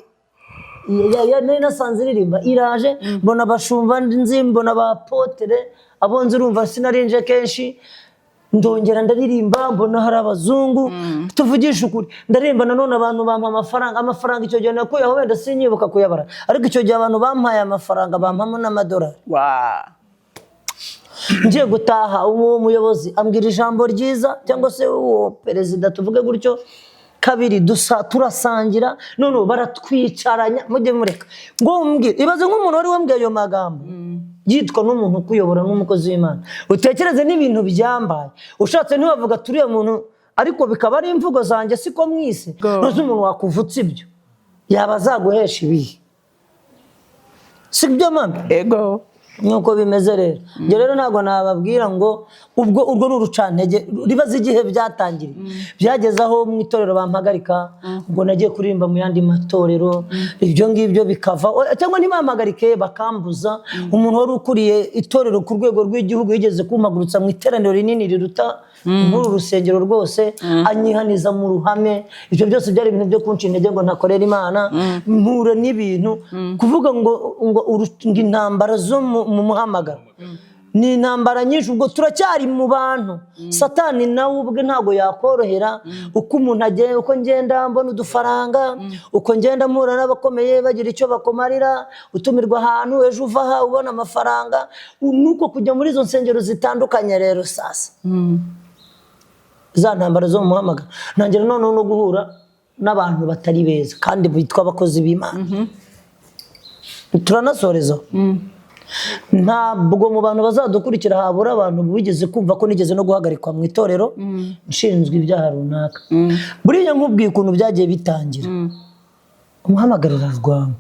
nari nasanze iririmba iraje, mbona abashumba nzi, mbona abapotere abo nzi. Urumva sinarinje kenshi. Ndongera ndaririmba, mbona hari abazungu. Tuvugishe ukuri, ndaririmba nanone, abantu bampa amafaranga. Amafaranga icyo gihe nakuyeho wenda sinyibuka kuyabara, ariko icyo gihe abantu bampaye amafaranga, bampamo n'amadolari. Ngiye gutaha, uwo muyobozi ambwira ijambo ryiza, cyangwa se uwo perezida tuvuge gutyo. Kabiri dusa turasangira, none baratwicaranya. Mujye mureka ngo umbwire, ibaze nk'umuntu wari wambwiye ayo magambo yitwa n'umuntu ukuyobora nk'umukozi w'Imana. Utekereze n'ibintu byambaye, ushatse ntiwavuga turiya muntu, ariko bikaba ari imvugo zanjye, siko mwise. Ntuzi umuntu wakuvutse ibyo yaba azaguhesha ibihe, si byo mama?
Ego.
Nk'uko bimeze rero, njye rero ntabwo nababwira ngo ubwo urwo ni urucantege. Ribaze igihe byatangiriye, byageze aho mu itorero bampagarika ngo nagiye kuririmba mu yandi matorero. Ibyo ngibyo bikava cyangwa ntibampagarike, bakambuza. Umuntu wari ukuriye itorero ku rwego rw'igihugu yigeze kumpagurutsa mu iteraniro rinini riruta nk'uru rusengero rwose, anyihaniza mu ruhame. Ibyo byose byari ibintu byo kunca intege ngo ntakorera Imana. Mpura n'ibintu kuvuga ngo intambara zo mu muhamagaro ni intambara nyinshi. Ubwo turacyari mu bantu, Satani nawe ubwe ntabwo yakorohera. Uko umuntu agenda, uko ngenda mbona udufaranga, uko ngenda mpura n'abakomeye bagira icyo bakumarira, utumirwa ahantu, ejo uva aha ubona amafaranga, nuko kujya muri izo nsengero zitandukanye. Rero sasa za ntambara zo mu muhamagaro, ntangira noneho no guhura n'abantu batari beza kandi bitwa abakozi b'Imana. Turanasoreza, ntabwo mu bantu bazadukurikira habura abantu bigeze kumva ko nigeze no guhagarikwa mu itorero nshinzwe ibyaha runaka. Buriya nkubwiye ukuntu byagiye bitangira, umuhamagaro urarwanywa.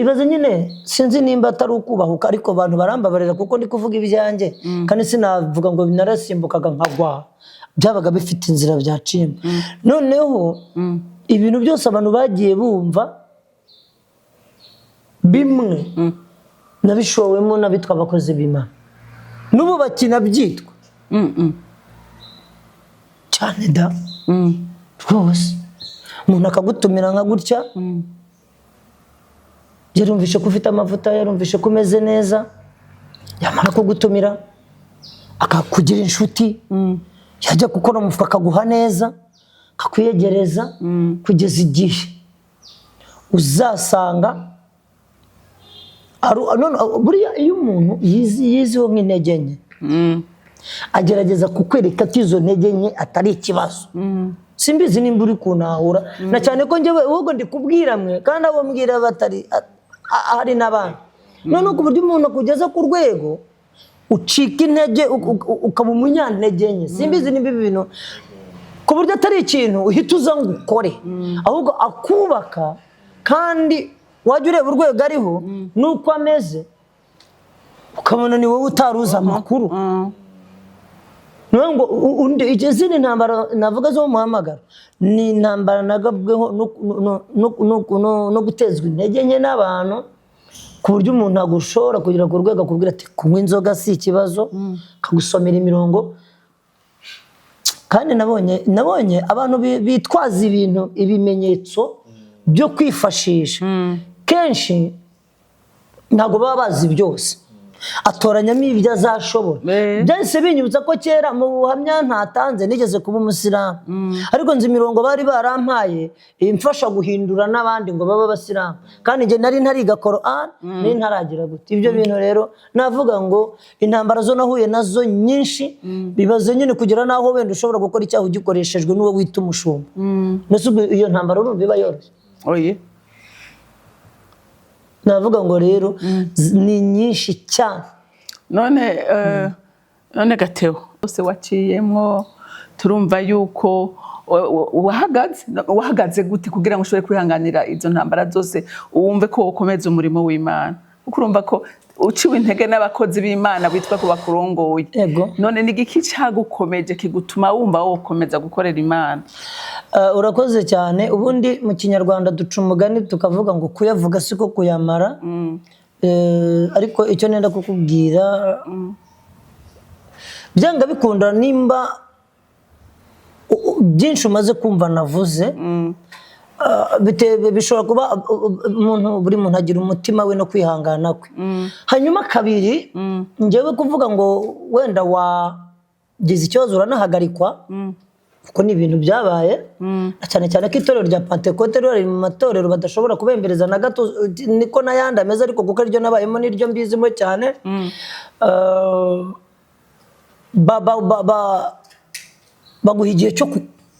Ibaze nyine, sinzi nimba atari ukubahuka, ariko abantu barambabarira kuko ndi kuvuga ibyanjye, kandi sinavuga ngo narasimbukaga nkagwa, byabaga bifite inzira byaciyemo. Noneho ibintu byose abantu bagiye bumva bimwe nabishowemo n'abitwa abakozi b'Imana, n'ubu bakinabyitwa cyane da. Rwose umuntu akagutumira nka gutya, yarumvishe ko ufite amavuta, yarumvishe ko umeze neza, yamara kugutumira akakugira inshuti, yajya gukora umufuka akaguha neza, akakwiyegereza, kugeza igihe uzasanga none, buriya iyo umuntu yiziho nk'intege nke, agerageza kukwereka ko izo ntege nke atari ikibazo. Simbizi nimba uri kuntahura, na cyane ko njyewe ahubwo ndi kubwira mwe, kandi abo mbwira batari hari n'abandi. Noneho ku buryo umuntu akugeza ku rwego ucika intege, ukaba umunyantege nke. Simbizi nimba ibi bintu, ku buryo atari ikintu uhita uza ngo ukore, ahubwo akubaka, kandi wajya ureba urwego ariho n'uko ameze. Ukabona ni wowe utaruzi amakuru. Niyo ngo izindi ntambara navuga zo mu muhamagaro ni intambara nagabweho no gutezwa intege nke n'abantu, ku buryo umuntu agushora kugera ku rwego akubwira ati: "Kunywa inzoga si ikibazo," akagusomera imirongo. Kandi nabonye abantu bitwaza ibintu, ibimenyetso byo kwifashisha, kenshi ntabwo baba bazi byose, atoranyamo ibyo azashobora. Byahise binyibutsa ko kera mu buhamya ntatanze nigeze kuba umusilamu, ariko nzi imirongo bari barampaye imfasha guhindura n'abandi ngo babe abasilamu, kandi njye nari ntariga Koran, nari ntaragira gute. Ibyo bintu rero navuga ngo intambara zo nahuye nazo nyinshi, bibaze nyine kugera n'aho wenda ushobora gukora icyaha ugikoreshejwe n'uwo wita umushumba. Mbese ubwo iyo ntambara urumva iba yoroshye?
Oye.
Navuga ngo rero ni nyinshi cyane.
None gateo bose waciyemwo, turumva yuko wahagaze gute kugira ngo ushobore kwihanganira izo ntambara zose, wumve ko wokomeza umurimo w'Imana, kuko urumva ko uciwe intege n'abakozi b'Imana bitwa ko bakurongoye?
Yego.
None ni igiki cagukomeje kigutuma wumva wokomeza gukorera Imana?
Urakoze cyane. Ubundi mu Kinyarwanda duca umugani tukavuga ngo kuyavuga siko kuyamara. Ariko icyo nenda kukubwira, byanga bikunda, nimba byinshi umaze kumva navuze, bishobora kuba umuntu, buri muntu agira umutima we no kwihangana kwe. Hanyuma kabiri, njyewe kuvuga ngo wenda wagize ikibazo uranahagarikwa, kuko ni ibintu byabaye, cyane cyane ko itorero rya Pantekote riri mu matorero badashobora kubembereza na gato. Niko n'ayandi ameze, ariko kuko ariryo nabayemo niryo mbizimo cyane. Baguha igihe cyo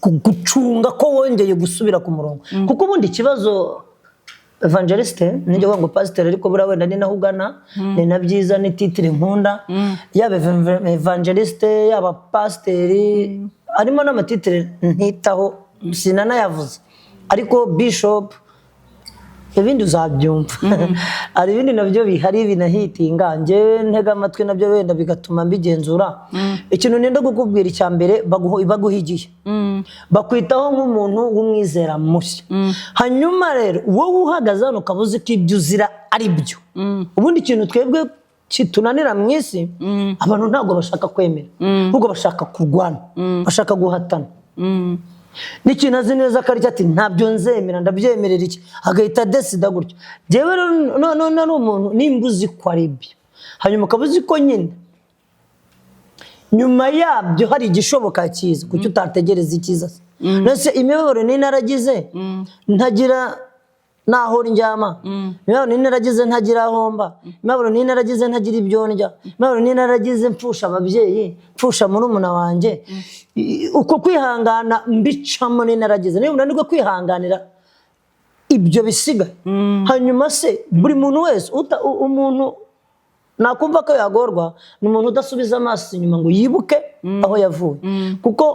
gucunga ko wongeye gusubira ku murongo, kuko ubundi ikibazo, evangeliste, nijya kuvuga ngo pasiteri, ariko buriya wenda ni naho ugana, ni na byiza, ni titre nkunda, yaba evangeliste, yaba pasiteri, harimo n'amatitre ntitaho, sinanayavuze, ariko bishop, ibindi uzabyumva. Hari ibindi nabyo bihari binahitinga, njyewe ntega amatwi nabyo wenda bigatuma mbigenzura. Ikintu nenda kukubwira, icya mbere, baguha igihe, bakwitaho nk'umuntu w'umwizera mushya. Hanyuma rero wowe uhagaze hano ukaba uzi ko ibyo uzira ari byo. Ubundi ikintu twebwe kitunanira mu isi, abantu ntabwo bashaka kwemera, ahubwo bashaka kurwana, bashaka guhatana n'ikintu azi neza ko aricyo, ati: "Ntabyo nzemera, ndabyemerera iki?" Agahita adesida gutyo. Njyewe rero none ari umuntu, nimba uzi ko ari byo, hanyuma ukaba uzi ko nyine nyuma yabyo hari igishoboka cyiza, kuki utategereza icyiza se? Mbese imibabaro ni naragize ntagira naho ndyama, imibabaro ni naragize ntagira aho mba, imibabaro ni naragize ntagira ibyo ndya, imibabaro ni naragize mpfusha ababyeyi, mpfusha murumuna wanjye, uko kwihangana mbicamo ni naragize, niba unanirwa kwihanganira ibyo bisigaye. Hanyuma se buri muntu wese umuntu nakumva ko yagorwa ni umuntu udasubiza amaso inyuma ngo yibuke aho yavuye, kuko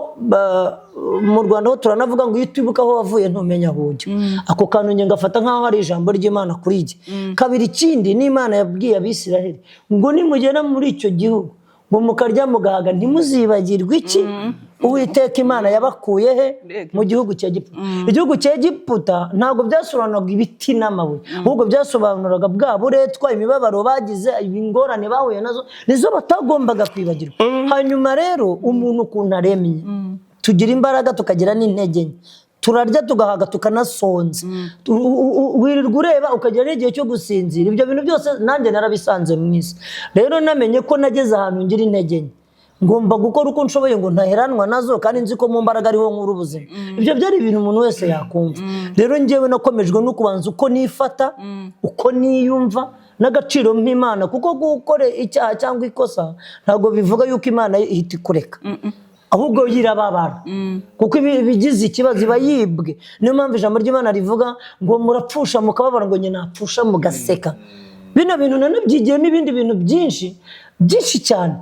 mu Rwanda ho turanavuga ngo iyo utibuka aho wavuye ntumenya aho ujya. Ako kantu njye ngafata nk'aho ari ijambo ry'Imana kuri jye. Kabiri, ikindi n'Imana yabwiye Abisiraheli ngo nimugera muri icyo gihugu, ngo mukarya mugahaga, ntimuzibagirwe iki? Uwiteka Imana yabakuye he? Mu gihugu cya Egiputa. Igihugu cya Egiputa ntabwo byasobanuraga ibiti n'amabuye, ahubwo byasobanuraga bwa buretwa, imibabaro bagize, ingorane bahuye nazo, nizo batagombaga kwibagirwa. Hanyuma rero umuntu ukuntu aremye, tugira imbaraga tukagira n'intege nke, turarya tugahaga tukanasonza. Wirirwa ureba ukagira n'igihe cyo gusinzira. Ibyo bintu byose nanjye narabisanze mu isi. Rero namenye ko nageze ahantu ngira intege nke, ngomba gukora uko nshoboye ngo ntaheranwa nazo, kandi nzi ko mu mbaraga ariho nkura ubuzima. Ibyo byari ibintu umuntu wese yakumva. Rero njyewe nakomejwe no kubanza uko nifata, uko niyumva n'agaciro mp'Imana, kuko gukora icyaha cyangwa ikosa ntabwo bivuga yuko Imana ihita ikureka, ahubwo yirababara, kuko ibigize ikibazo iba yibwe. Niyo mpamvu ijambo ry'Imana rivuga ngo murapfusha mukababara, ngo nyina napfusha mugaseka. Bino bintu nanabyigiyemo ibindi bintu byinshi byinshi cyane,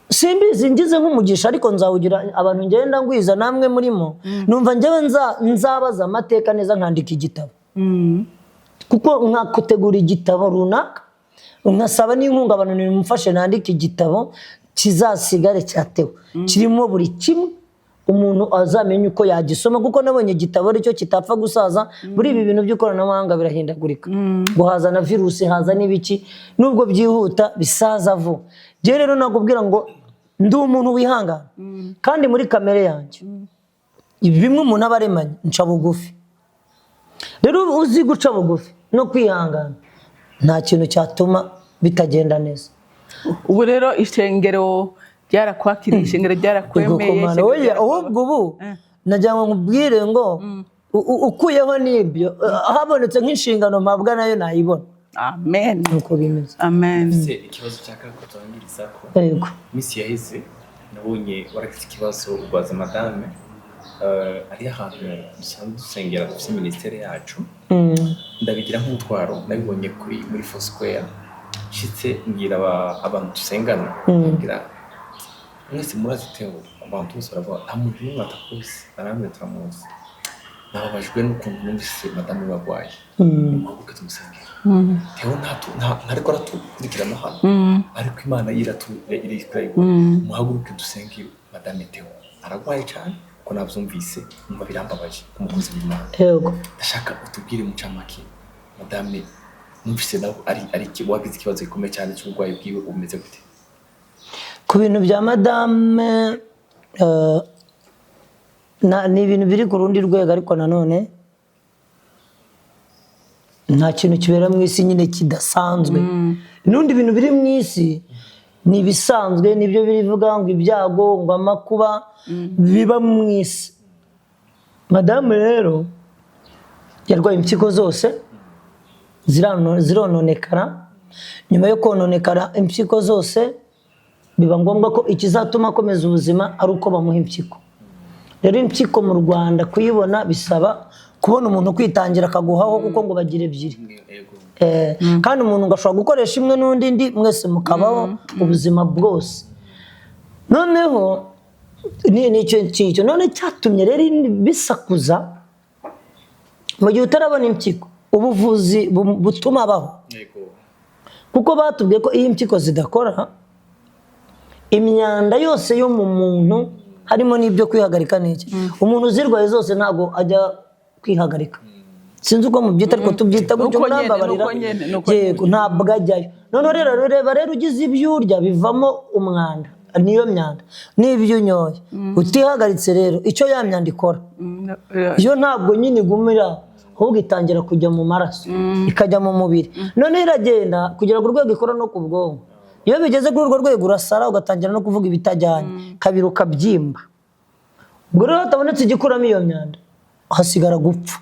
simbizi, ngize nk'umugisha ariko nzawugira abantu ngenda ngwiza namwe murimo. Numva njyewe nzabaza amateka neza, nkandika igitabo, kuko nkakutegura igitabo runaka. Nkasaba n'inkunga abantu, nimumfashe nandike igitabo kizasigare cyatewe kirimo buri kimwe, umuntu azamenye uko yagisoma, kuko nabonye igitabo aricyo kitapfa gusaza. Muri ibi bintu by'ikoranabuhanga birahindagurika, ngo haza na virusi, haza n'ibiki, nubwo byihuta bisaza vuba. Njyewe rero nakubwira ngo ndi umuntu wihangana, kandi muri kamere yanjye bimwe umuntu aba aremanye, nca bugufi. Rero uzi guca bugufi no kwihangana, nta kintu cyatuma bitagenda neza.
Ubu rero ishengero ryarakwakiriye, ishengero ryarakwemeye?
Ego,
Ishengero
oya, ahubwo ubu nagira ngo nkubwire ngo ukuyeho n'ibyo, habonetse nk'inshingano mpabwa nayo nayibona.
Amen.
Nuko bimeze.
Amen.
Se ikibazo cya kabiri turangiriza ko
Yego.
Iminsi yaheze nabonye waragize ikibazo urwaza madame, ari ahantu dusanzwe dusengera, dufite minisiteri yacu. Ndabigira nk'umutwaro, nabibonye kuri muri Foursquare, nshitse mbwira abantu dusengana, mbwira mwese murazi Theo, abantu bose baravuga nta muntu n'umwe atakuzi, barambwira turamuzi. Nababajwe n'ukuntu numvise madame barwaye, muhaguruke tumusengere. Theo ntariko aratukurikirana hano, ariko Imana irayibona. Muhaguruke dusenge madame Theo, ararwaye cyane. Ko nabyumvise numva birambabaje nk'umukozi w'Imana. Ndashaka utubwire mu ncamake, madame numvise nawe ari wagize ikibazo gikomeye cyane cy'uburwayi bwiwe, bumeze gute?
Ku bintu bya madame, ni ibintu biri ku rundi rwego, ariko nanone nta kintu kibera mu isi nyine kidasanzwe. N'undi bintu biri mu isi ni ibisanzwe, nibyo birivuga ngo ibyago, ngo amakuba biba mu isi. Madamu rero yarwaye impyiko zose zirononekara. Nyuma yo kononekara impyiko zose, biba ngombwa ko ikizatuma akomeza ubuzima ari uko bamuha impyiko. Rero impyiko mu Rwanda kuyibona bisaba kubona umuntu kwitangira akaguhaho, kuko ngo bagira ebyiri. Kandi umuntu ngo ashobora gukoresha imwe n'undi indi, mwese mukabaho ubuzima bwose. Noneho ni icyo ngicyo none cyatumye rero bisakuza. Mu gihe utarabona impyiko, ubuvuzi butuma abaho, kuko batubwiye ko iyo impyiko zidakora, imyanda yose yo mu muntu, harimo n'ibyo kwihagarika n'iki, umuntu uzirwaye zose ntabwo ajya kwihagarika. Sinzi uko mubyita, ariko tubyita gutyo.
Nuko nyene,
Murambabarira.
Nuko nyene, nuko.
Yego, ntabwo ajyayo. Noneho rero reba rero, ugize ibyo urya bivamo umwanda, niyo myanda n'ibyo unyoye utihagaritse, rero icyo ya myanda ikora, yo ntabwo nyine igumira, ahubwo itangira kujya mu maraso, ikajya mu mubiri, noneho iragenda kugera ku rwego ikora no ku bwonko. Iyo bigeze kuri urwo rwego urasara, ugatangira no kuvuga ibitajyanye, kabiri ukabyimba. Ubwo rero hatabonetse igikuramo iyo myanda, hasigara gupfa.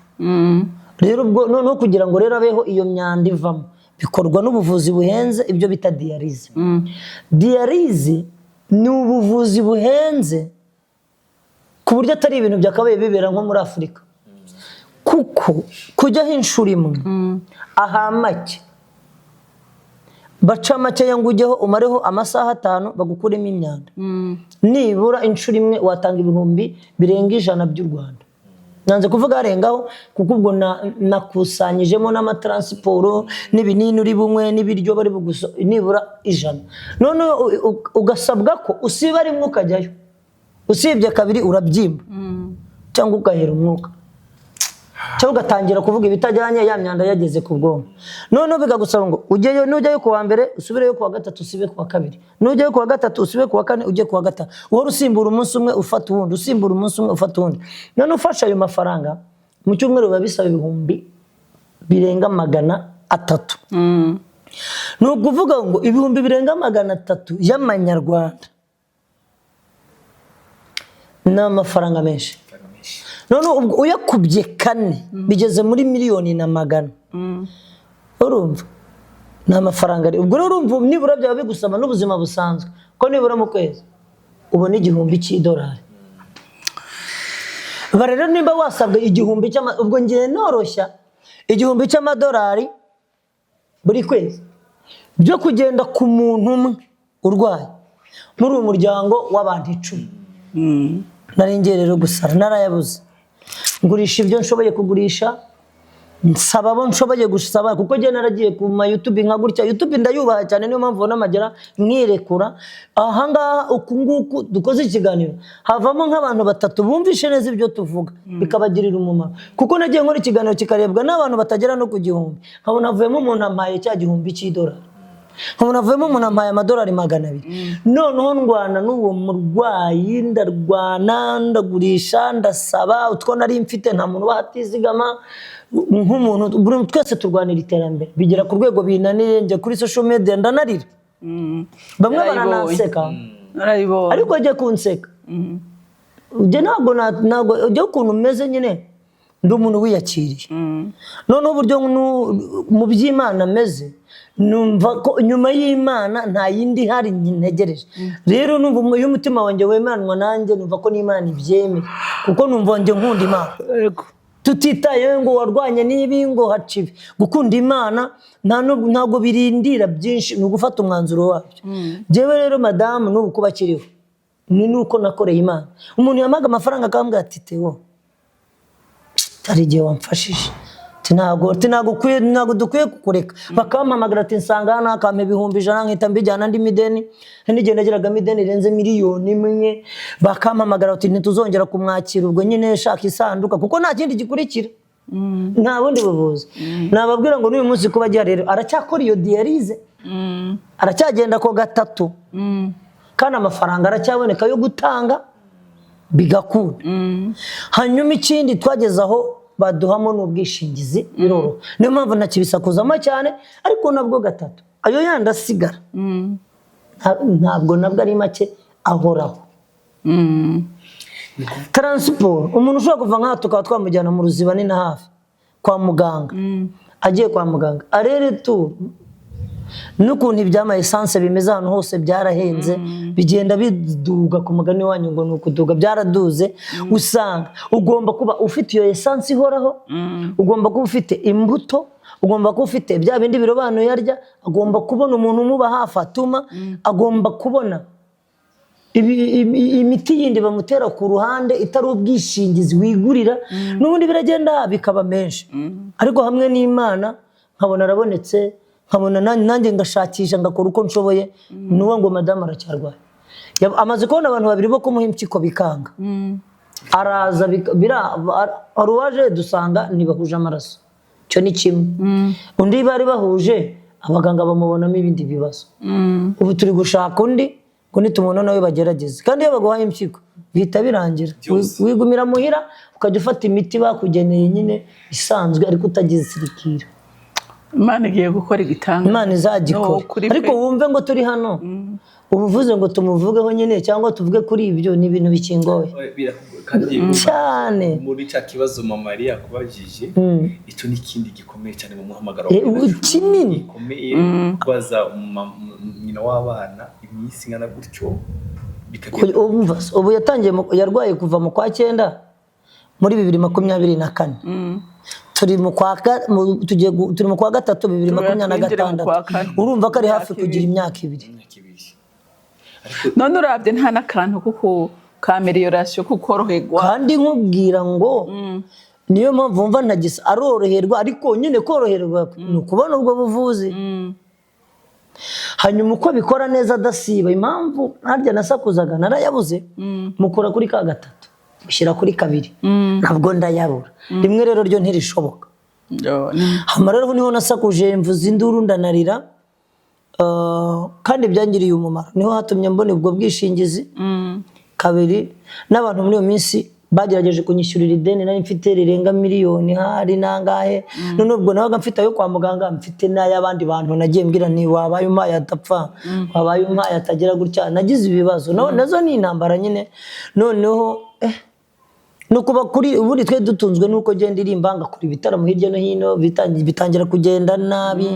Rero ubwo noneho kugira ngo rero abeho, iyo myanda ivamo, bikorwa n'ubuvuzi buhenze, ibyo bita dialyse. Dialyse ni ubuvuzi buhenze ku buryo atari ibintu byakabaye bibera nko muri Afurika, kuko kujyaho inshuro imwe aha make baca makeya ngo ujyeho umareho amasaha 5 bagukuremo imyanda, nibura inshuro imwe watanga 100,000 by'u Rwanda. Nanze kuvuga arengaho, kuko ubwo nakusanyijemo n'amataransiporo n'ibinini uri bunywe n'ibiryo bari buguso, nibura 100. Noneho ugasabwa ko usiba rimwe ukajyayo, usibye kabiri urabyimba cyangwa ugahera umwuka cyangwa ugatangira kuvuga ibitajyanye, ya myanda yageze ku bwonko. Noneho bikagusaba ngo ujyeyo, nujyayo ku wa mbere usubireyo ku wa gatatu, usibe ku wa kabiri, nujyayo ku wa gatatu usibe ku wa kane, ujye ku wa gatanu, uhora usimbura umunsi umwe ufata uwundi, usimbura umunsi umwe ufata uwundi. None ufashe ayo mafaranga mu cyumweru, biba bisaba 300,000. Ni ukuvuga ngo 300,000 y'amanyarwanda ni amafaranga menshi. None ubwo uyakubye kane bigeze muri 1,100,000. Urumva ni amafaranga ubwo rero urumva nibura byaba bigusaba n'ubuzima busanzwe ko nibura mu kwezi ubona 1000 cy'idolari. Ba rero nimba wasabwe 1000 cy'ama, ubwo ngiye noroshya, 1000 cy'amadolari buri kwezi byo kugenda ku muntu umwe urwaye muri uyu muryango w'abantu 10, nari ngiye rero gusara, narayabuze. Ngurisha ibyo nshoboye kugurisha, Nsaba abo nshoboye gusaba, kuko njye naragiye ku ma YouTube nka gutya. YouTube ndayubaha cyane, niyo mpamvu ubona amagera mwirekura ahangaha. Uku nguku dukoze ikiganiro, havamo nk'abantu batatu bumvishe neza ibyo tuvuga, bikabagirira umumaro, kuko nagiye nkora ikiganiro kikarebwa n'abantu batagera no ku 1000, nkabona havuyemo umuntu ampaye cya 1000 cy'idolari, nkabona havuyemo umuntu ampaye amadolari 200. Noneho ndwana n'uwo murwayi, ndarwana, ndagurisha, ndasaba utwo nari mfite. Nta muntu uba atizigama nk'umuntu, buri twese turwanira iterambere. Bigera ku rwego binaniye, njya kuri social media ndanarira, bamwe
Narayibonye.
barananseka.
Narayibonye.
Ariko ajya kunseka, njye ntabwo ntabwo ujya ukuntu umeze nyine, ndi umuntu wiyakiriye. Noneho uburyo mu by'Imana ameze, numva ko nyuma y'Imana nta yindi ihari ntegereje. Rero numva iyo umutima wanjye wemeranwa nanjye, numva ko n'Imana ibyemeye, kuko numva njye nkunda Imana. Tutitaye ngo warwanye n'ibi, ngo haca ibi, gukunda Imana ntabwo birindira byinshi, ni ugufata umwanzuro wabyo. Njyewe rero madamu n'ubu kuba akiriho ni nuko nakoreye Imana. Umuntu yamaga amafaranga akambwira ati: "Theo, hari igihe wamfashije." Ati: "Ntabwo," ati, "ntabwo ukwiye, ntabwo dukwiye kukureka." Bakampamagara ati: "Nsanga hano," akampa 100,000, nkahita mbijyana andi mideni. Hari n'igihe nagiragamo ideni rirenze 1,000,000, bakampamagara bati: "Ntituzongera kumwakira." Ubwo nyine shaka isanduka, kuko nta kindi gikurikira, nta bundi buvuzi. Nababwira ngo n'uyu munsi kuba agihari rero, aracyakora iyo dialyse, aracyagenda ko gatatu, kandi amafaranga aracyaboneka yo gutanga, bigakunda. Hanyuma ikindi twageze aho baduhamo n'ubwishingizi, biroroha, niyo mpamvu ntakibisakuzamo cyane. Ariko nabwo gatatu ayo yandi asigara, ntabwo nabwo ari make ahoraho. Transport, umuntu ushobora kuva nk'aha tukaba twamujyana mu Ruziba, ni na hafi, kwa muganga, agiye kwa muganga aller-retour, n'ukuntu ibyama essence bimeze ahantu hose byarahenze, bigenda biduga, ku mugani wanyu ngo ni ukuduga, byaraduze. Usanga ugomba kuba ufite iyo essence ihoraho, ugomba kuba ufite imbuto, ugomba kuba ufite bya bindi birobanuye arya, agomba kubona umuntu umuba hafi atuma, agomba kubona imiti yindi bamutera ku ruhande itari ubwishingizi wigurira, n'ubundi biragenda bikaba menshi. Ariko hamwe n'Imana nkabona arabonetse, nkabona nanjye ngashakisha, ngakora uko nshoboye. Nuwo ngo madamu aracyarwaye. Amaze kubona abantu babiri bo kumuha impyiko bikanga, araza hari uwaje dusanga ntibahuje amaraso, icyo ni kimwe. Undi bari bahuje, abaganga bamubonamo ibindi bibazo. Ubu turi gushaka undi ngo nitumubona nawe bagerageze. Kandi iyo baguhaye impyiko bihita birangira.
Byose.
Wigumira muhira, ukajya ufata imiti bakugeneye nyine isanzwe, ariko utagize sirikira.
Imana igiye gukora igitangaza.
Imana izagikora.
No, kuri pe.
Ariko wumve ngo turi hano, uba uvuze ngo tumuvugeho nyine cyangwa tuvuge kuri ibyo, ni ibintu bikingoye
Kandi
cyane.
muri cya kibazo mama Mariya yakubajije, icyo ni ikindi gikomeye cyane mu muhamagaro
Eh,
wawe.
Kinini.
Gikomeye kubaza nyina w'abana iminsi ingana gutyo bikagenda.
Umva, ubu yatangiye yarwaye kuva mu kwa cyenda muri 2024, turi mu kwa turi mu kwa gatatu 2026.
Twinjire mu kwa kane.
Urumva ko ari hafi
Imyaka
kugira
ibiri.
imyaka 2.
Imyaka 2.
None urabye nta n'akantu kuko ka amélioration, kukoroherwa?
Kandi nkubwira ngo niyo mpamvu wumva ntagisa, aroroherwa, ariko nyine koroherwa ni ukubona ubwo buvuzi. Hanyuma uko abikora neza adasiba, impamvu ntarya nasakuzaga narayabuze, mukura kuri ka gatatu mushyira kuri kabiri, ntabwo ndayabura rimwe rero ryo ntirishoboka.
Yo,
Hama rero niho nasakuje, mvuza induru, ndanarira. Kandi byangiriye umumaro, niho hatumye mbona ubwo bwishingizi. Kabiri, n'abantu muri iyo minsi bagerageje kunyishyurira ideni nari mfite rirenga miliyoni hari nangahe. None ubwo nabaga mfite ayo kwa muganga, mfite n'ay'abandi bantu nagiye mbwira ni wabaye umpaye adapfa, wabaye umpaye atagira gutya, nagize ibibazo. Nazo ni intambara nyine. Noneho no kuba kuri ubundi twe dutunzwe nuko genda irimba, ngakora ibitaramo hirya no hino, bitangira kugenda nabi,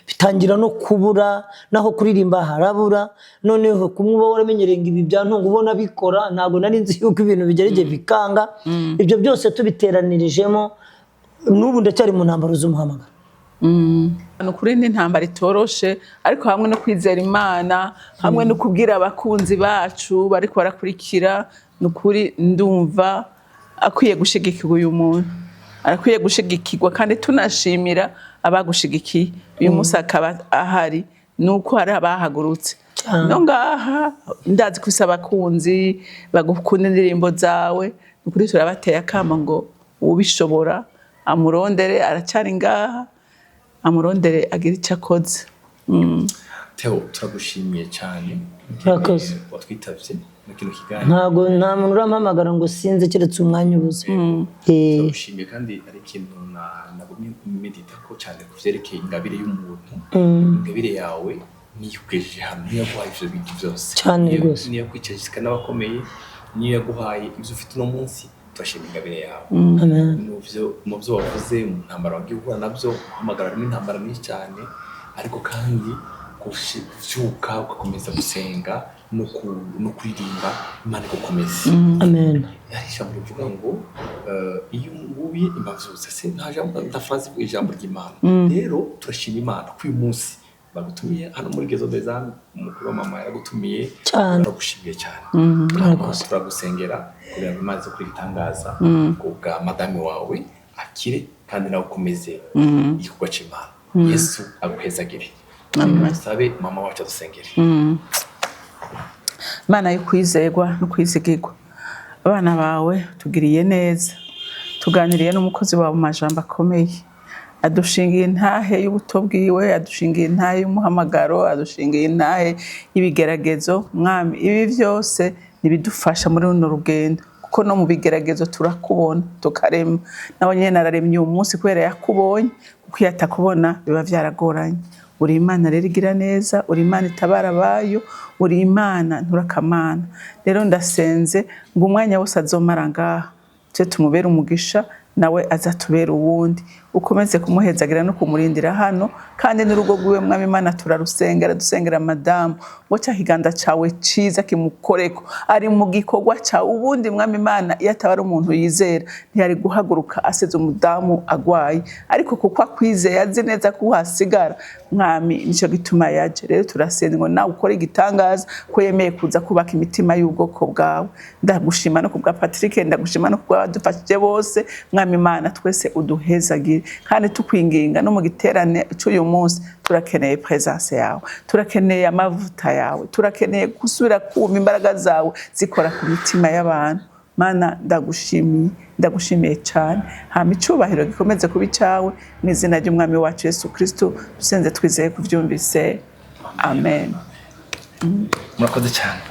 bitangira no kubura, naho kuririmba harabura. Noneho kumwe uba waramenyereye ngo ibi byantunga, ubona bikora, ntabwo nari nzi yuko ibintu bigera igihe bikanga. Ibyo byose tubiteranirijemo, n'ubu ndacyari mu ntambaro z'umuhamagaro.
Ni ukuri ni intambara itoroshe, ariko hamwe no kwizera Imana, hamwe no kubwira abakunzi bacu bariko barakurikira, ni ukuri ndumva akwiye gushigikirwa uyu muntu. Arakwiye gushigikirwa, kandi tunashimira abagushigikiye. Uyu munsi akaba ahari nuko hari abahagurutse.
Cyane.
No ngaha ndazi ko ufise abakunzi bagukunda indirimbo zawe. Ni ukuri turabateye akamo ngo uwubishobora amurondere, aracyari ngaha, amurondere agire icyo akoze.
Theo, turagushimiye cyane.
Murakoze.
Watwitabye muri kino kiganiro.
Ntabwo nta muntu urampamagara ngo sinze, keretse umwanya ubuze.
Turagushimiye, kandi ari ikintu nagumye medita ko cyane ku vyerekeye ingabire y'umuntu. Ingabire yawe niyo ikugejeje hano, niyo yaguhaye ivyo bintu byose.
Cyane rwose.
Niyo yakwicarika n'abakomeye, niyo yaguhaye ibyo ufite uno munsi. Turashima ingabire yawe.
Amen.
Mu byo wavuze, mu ntambara wagiye uhura nabyo, guhamagara, harimo intambara nyinshi cyane, ariko kandi kubyuka ugakomeza gusenga no kuririmba, Imana igukomeza.
Amen.
Hari ijambo rivuga ngo iyo nguye imbavyutse se, nta jambo, nta phrase ivuga ijambo ry'Imana. Rero turashima Imana ko uyu munsi bagutumiye hano muri Gezo des Âmes. Umukuru wa mama yaragutumiye.
Cyane.
Turagushimiye cyane.
Murakoze.
Turagusengera kugira ngo Imana ize kuri igitangaza ku bwa madame wawe, akire, kandi nawe ukomeze igikorwa cy'Imana. Yesu aguhezagire. Sabe mama wacu adusengere.
Imana yo kwizerwa no kwizigirwa, abana bawe tugiriye neza, tuganiriye n'umukozi wawe mu majambo akomeye, adushingiye intahe y'ubuto bwiwe, adushingiye intahe y'umuhamagaro, adushingiye intahe y'ibigeragezo. Mwami, ibi byose nibidufasha muri runo rugendo, kuko no mu bigeragezo turakubona tukarema. Nawe nyine araremye uyu munsi kubera yakubonye, kuko iyo atakubona biba byaragoranye. Uri Imana rero igira neza, uri Imana itabara abayo, uri Imana nturakamana. Rero ndasenze ngo umwanya wose azomara ngaha tujye tumubere umugisha, nawe azatubera uwundi. Ukomeze kumuhezagira no kumurindira hano, kandi n'urugo rwiwe, Mwami Imana, turarusengera, dusengera madamu ngo cya kiganza cawe ciza kimukoreko, ari mu gikorwa cawe. Ubundi, Mwami Imana, iyo ataba ari umuntu yizera ntiyari guhaguruka asize umudamu agwaye, ariko kuko akwizeye, azi neza ko uhasigara, Mwami, nicyo gituma yaje. Rero turasenga ngo nawe ukore igitangaza ko yemeye kuza kubaka imitima y'ubwoko bwawe. Ndagushima no kubwa Patrick, ndagushima no kubwa badufashije bose. Mwami Imana, twese uduhezagire, kandi tukwinginga no mu giterane cy'uyu munsi turakeneye presence yawe, turakeneye amavuta yawe, turakeneye gusubira kumva imbaraga zawe zikora ku mitima y'abantu. Mana, ndagushimiye, ndagushimiye cyane. Hama icyubahiro gikomeze kuba icyawe, mu izina ry'Umwami wacu Yesu Kristo dusenze twizeye kubyumvise, amen.
Murakoze cyane.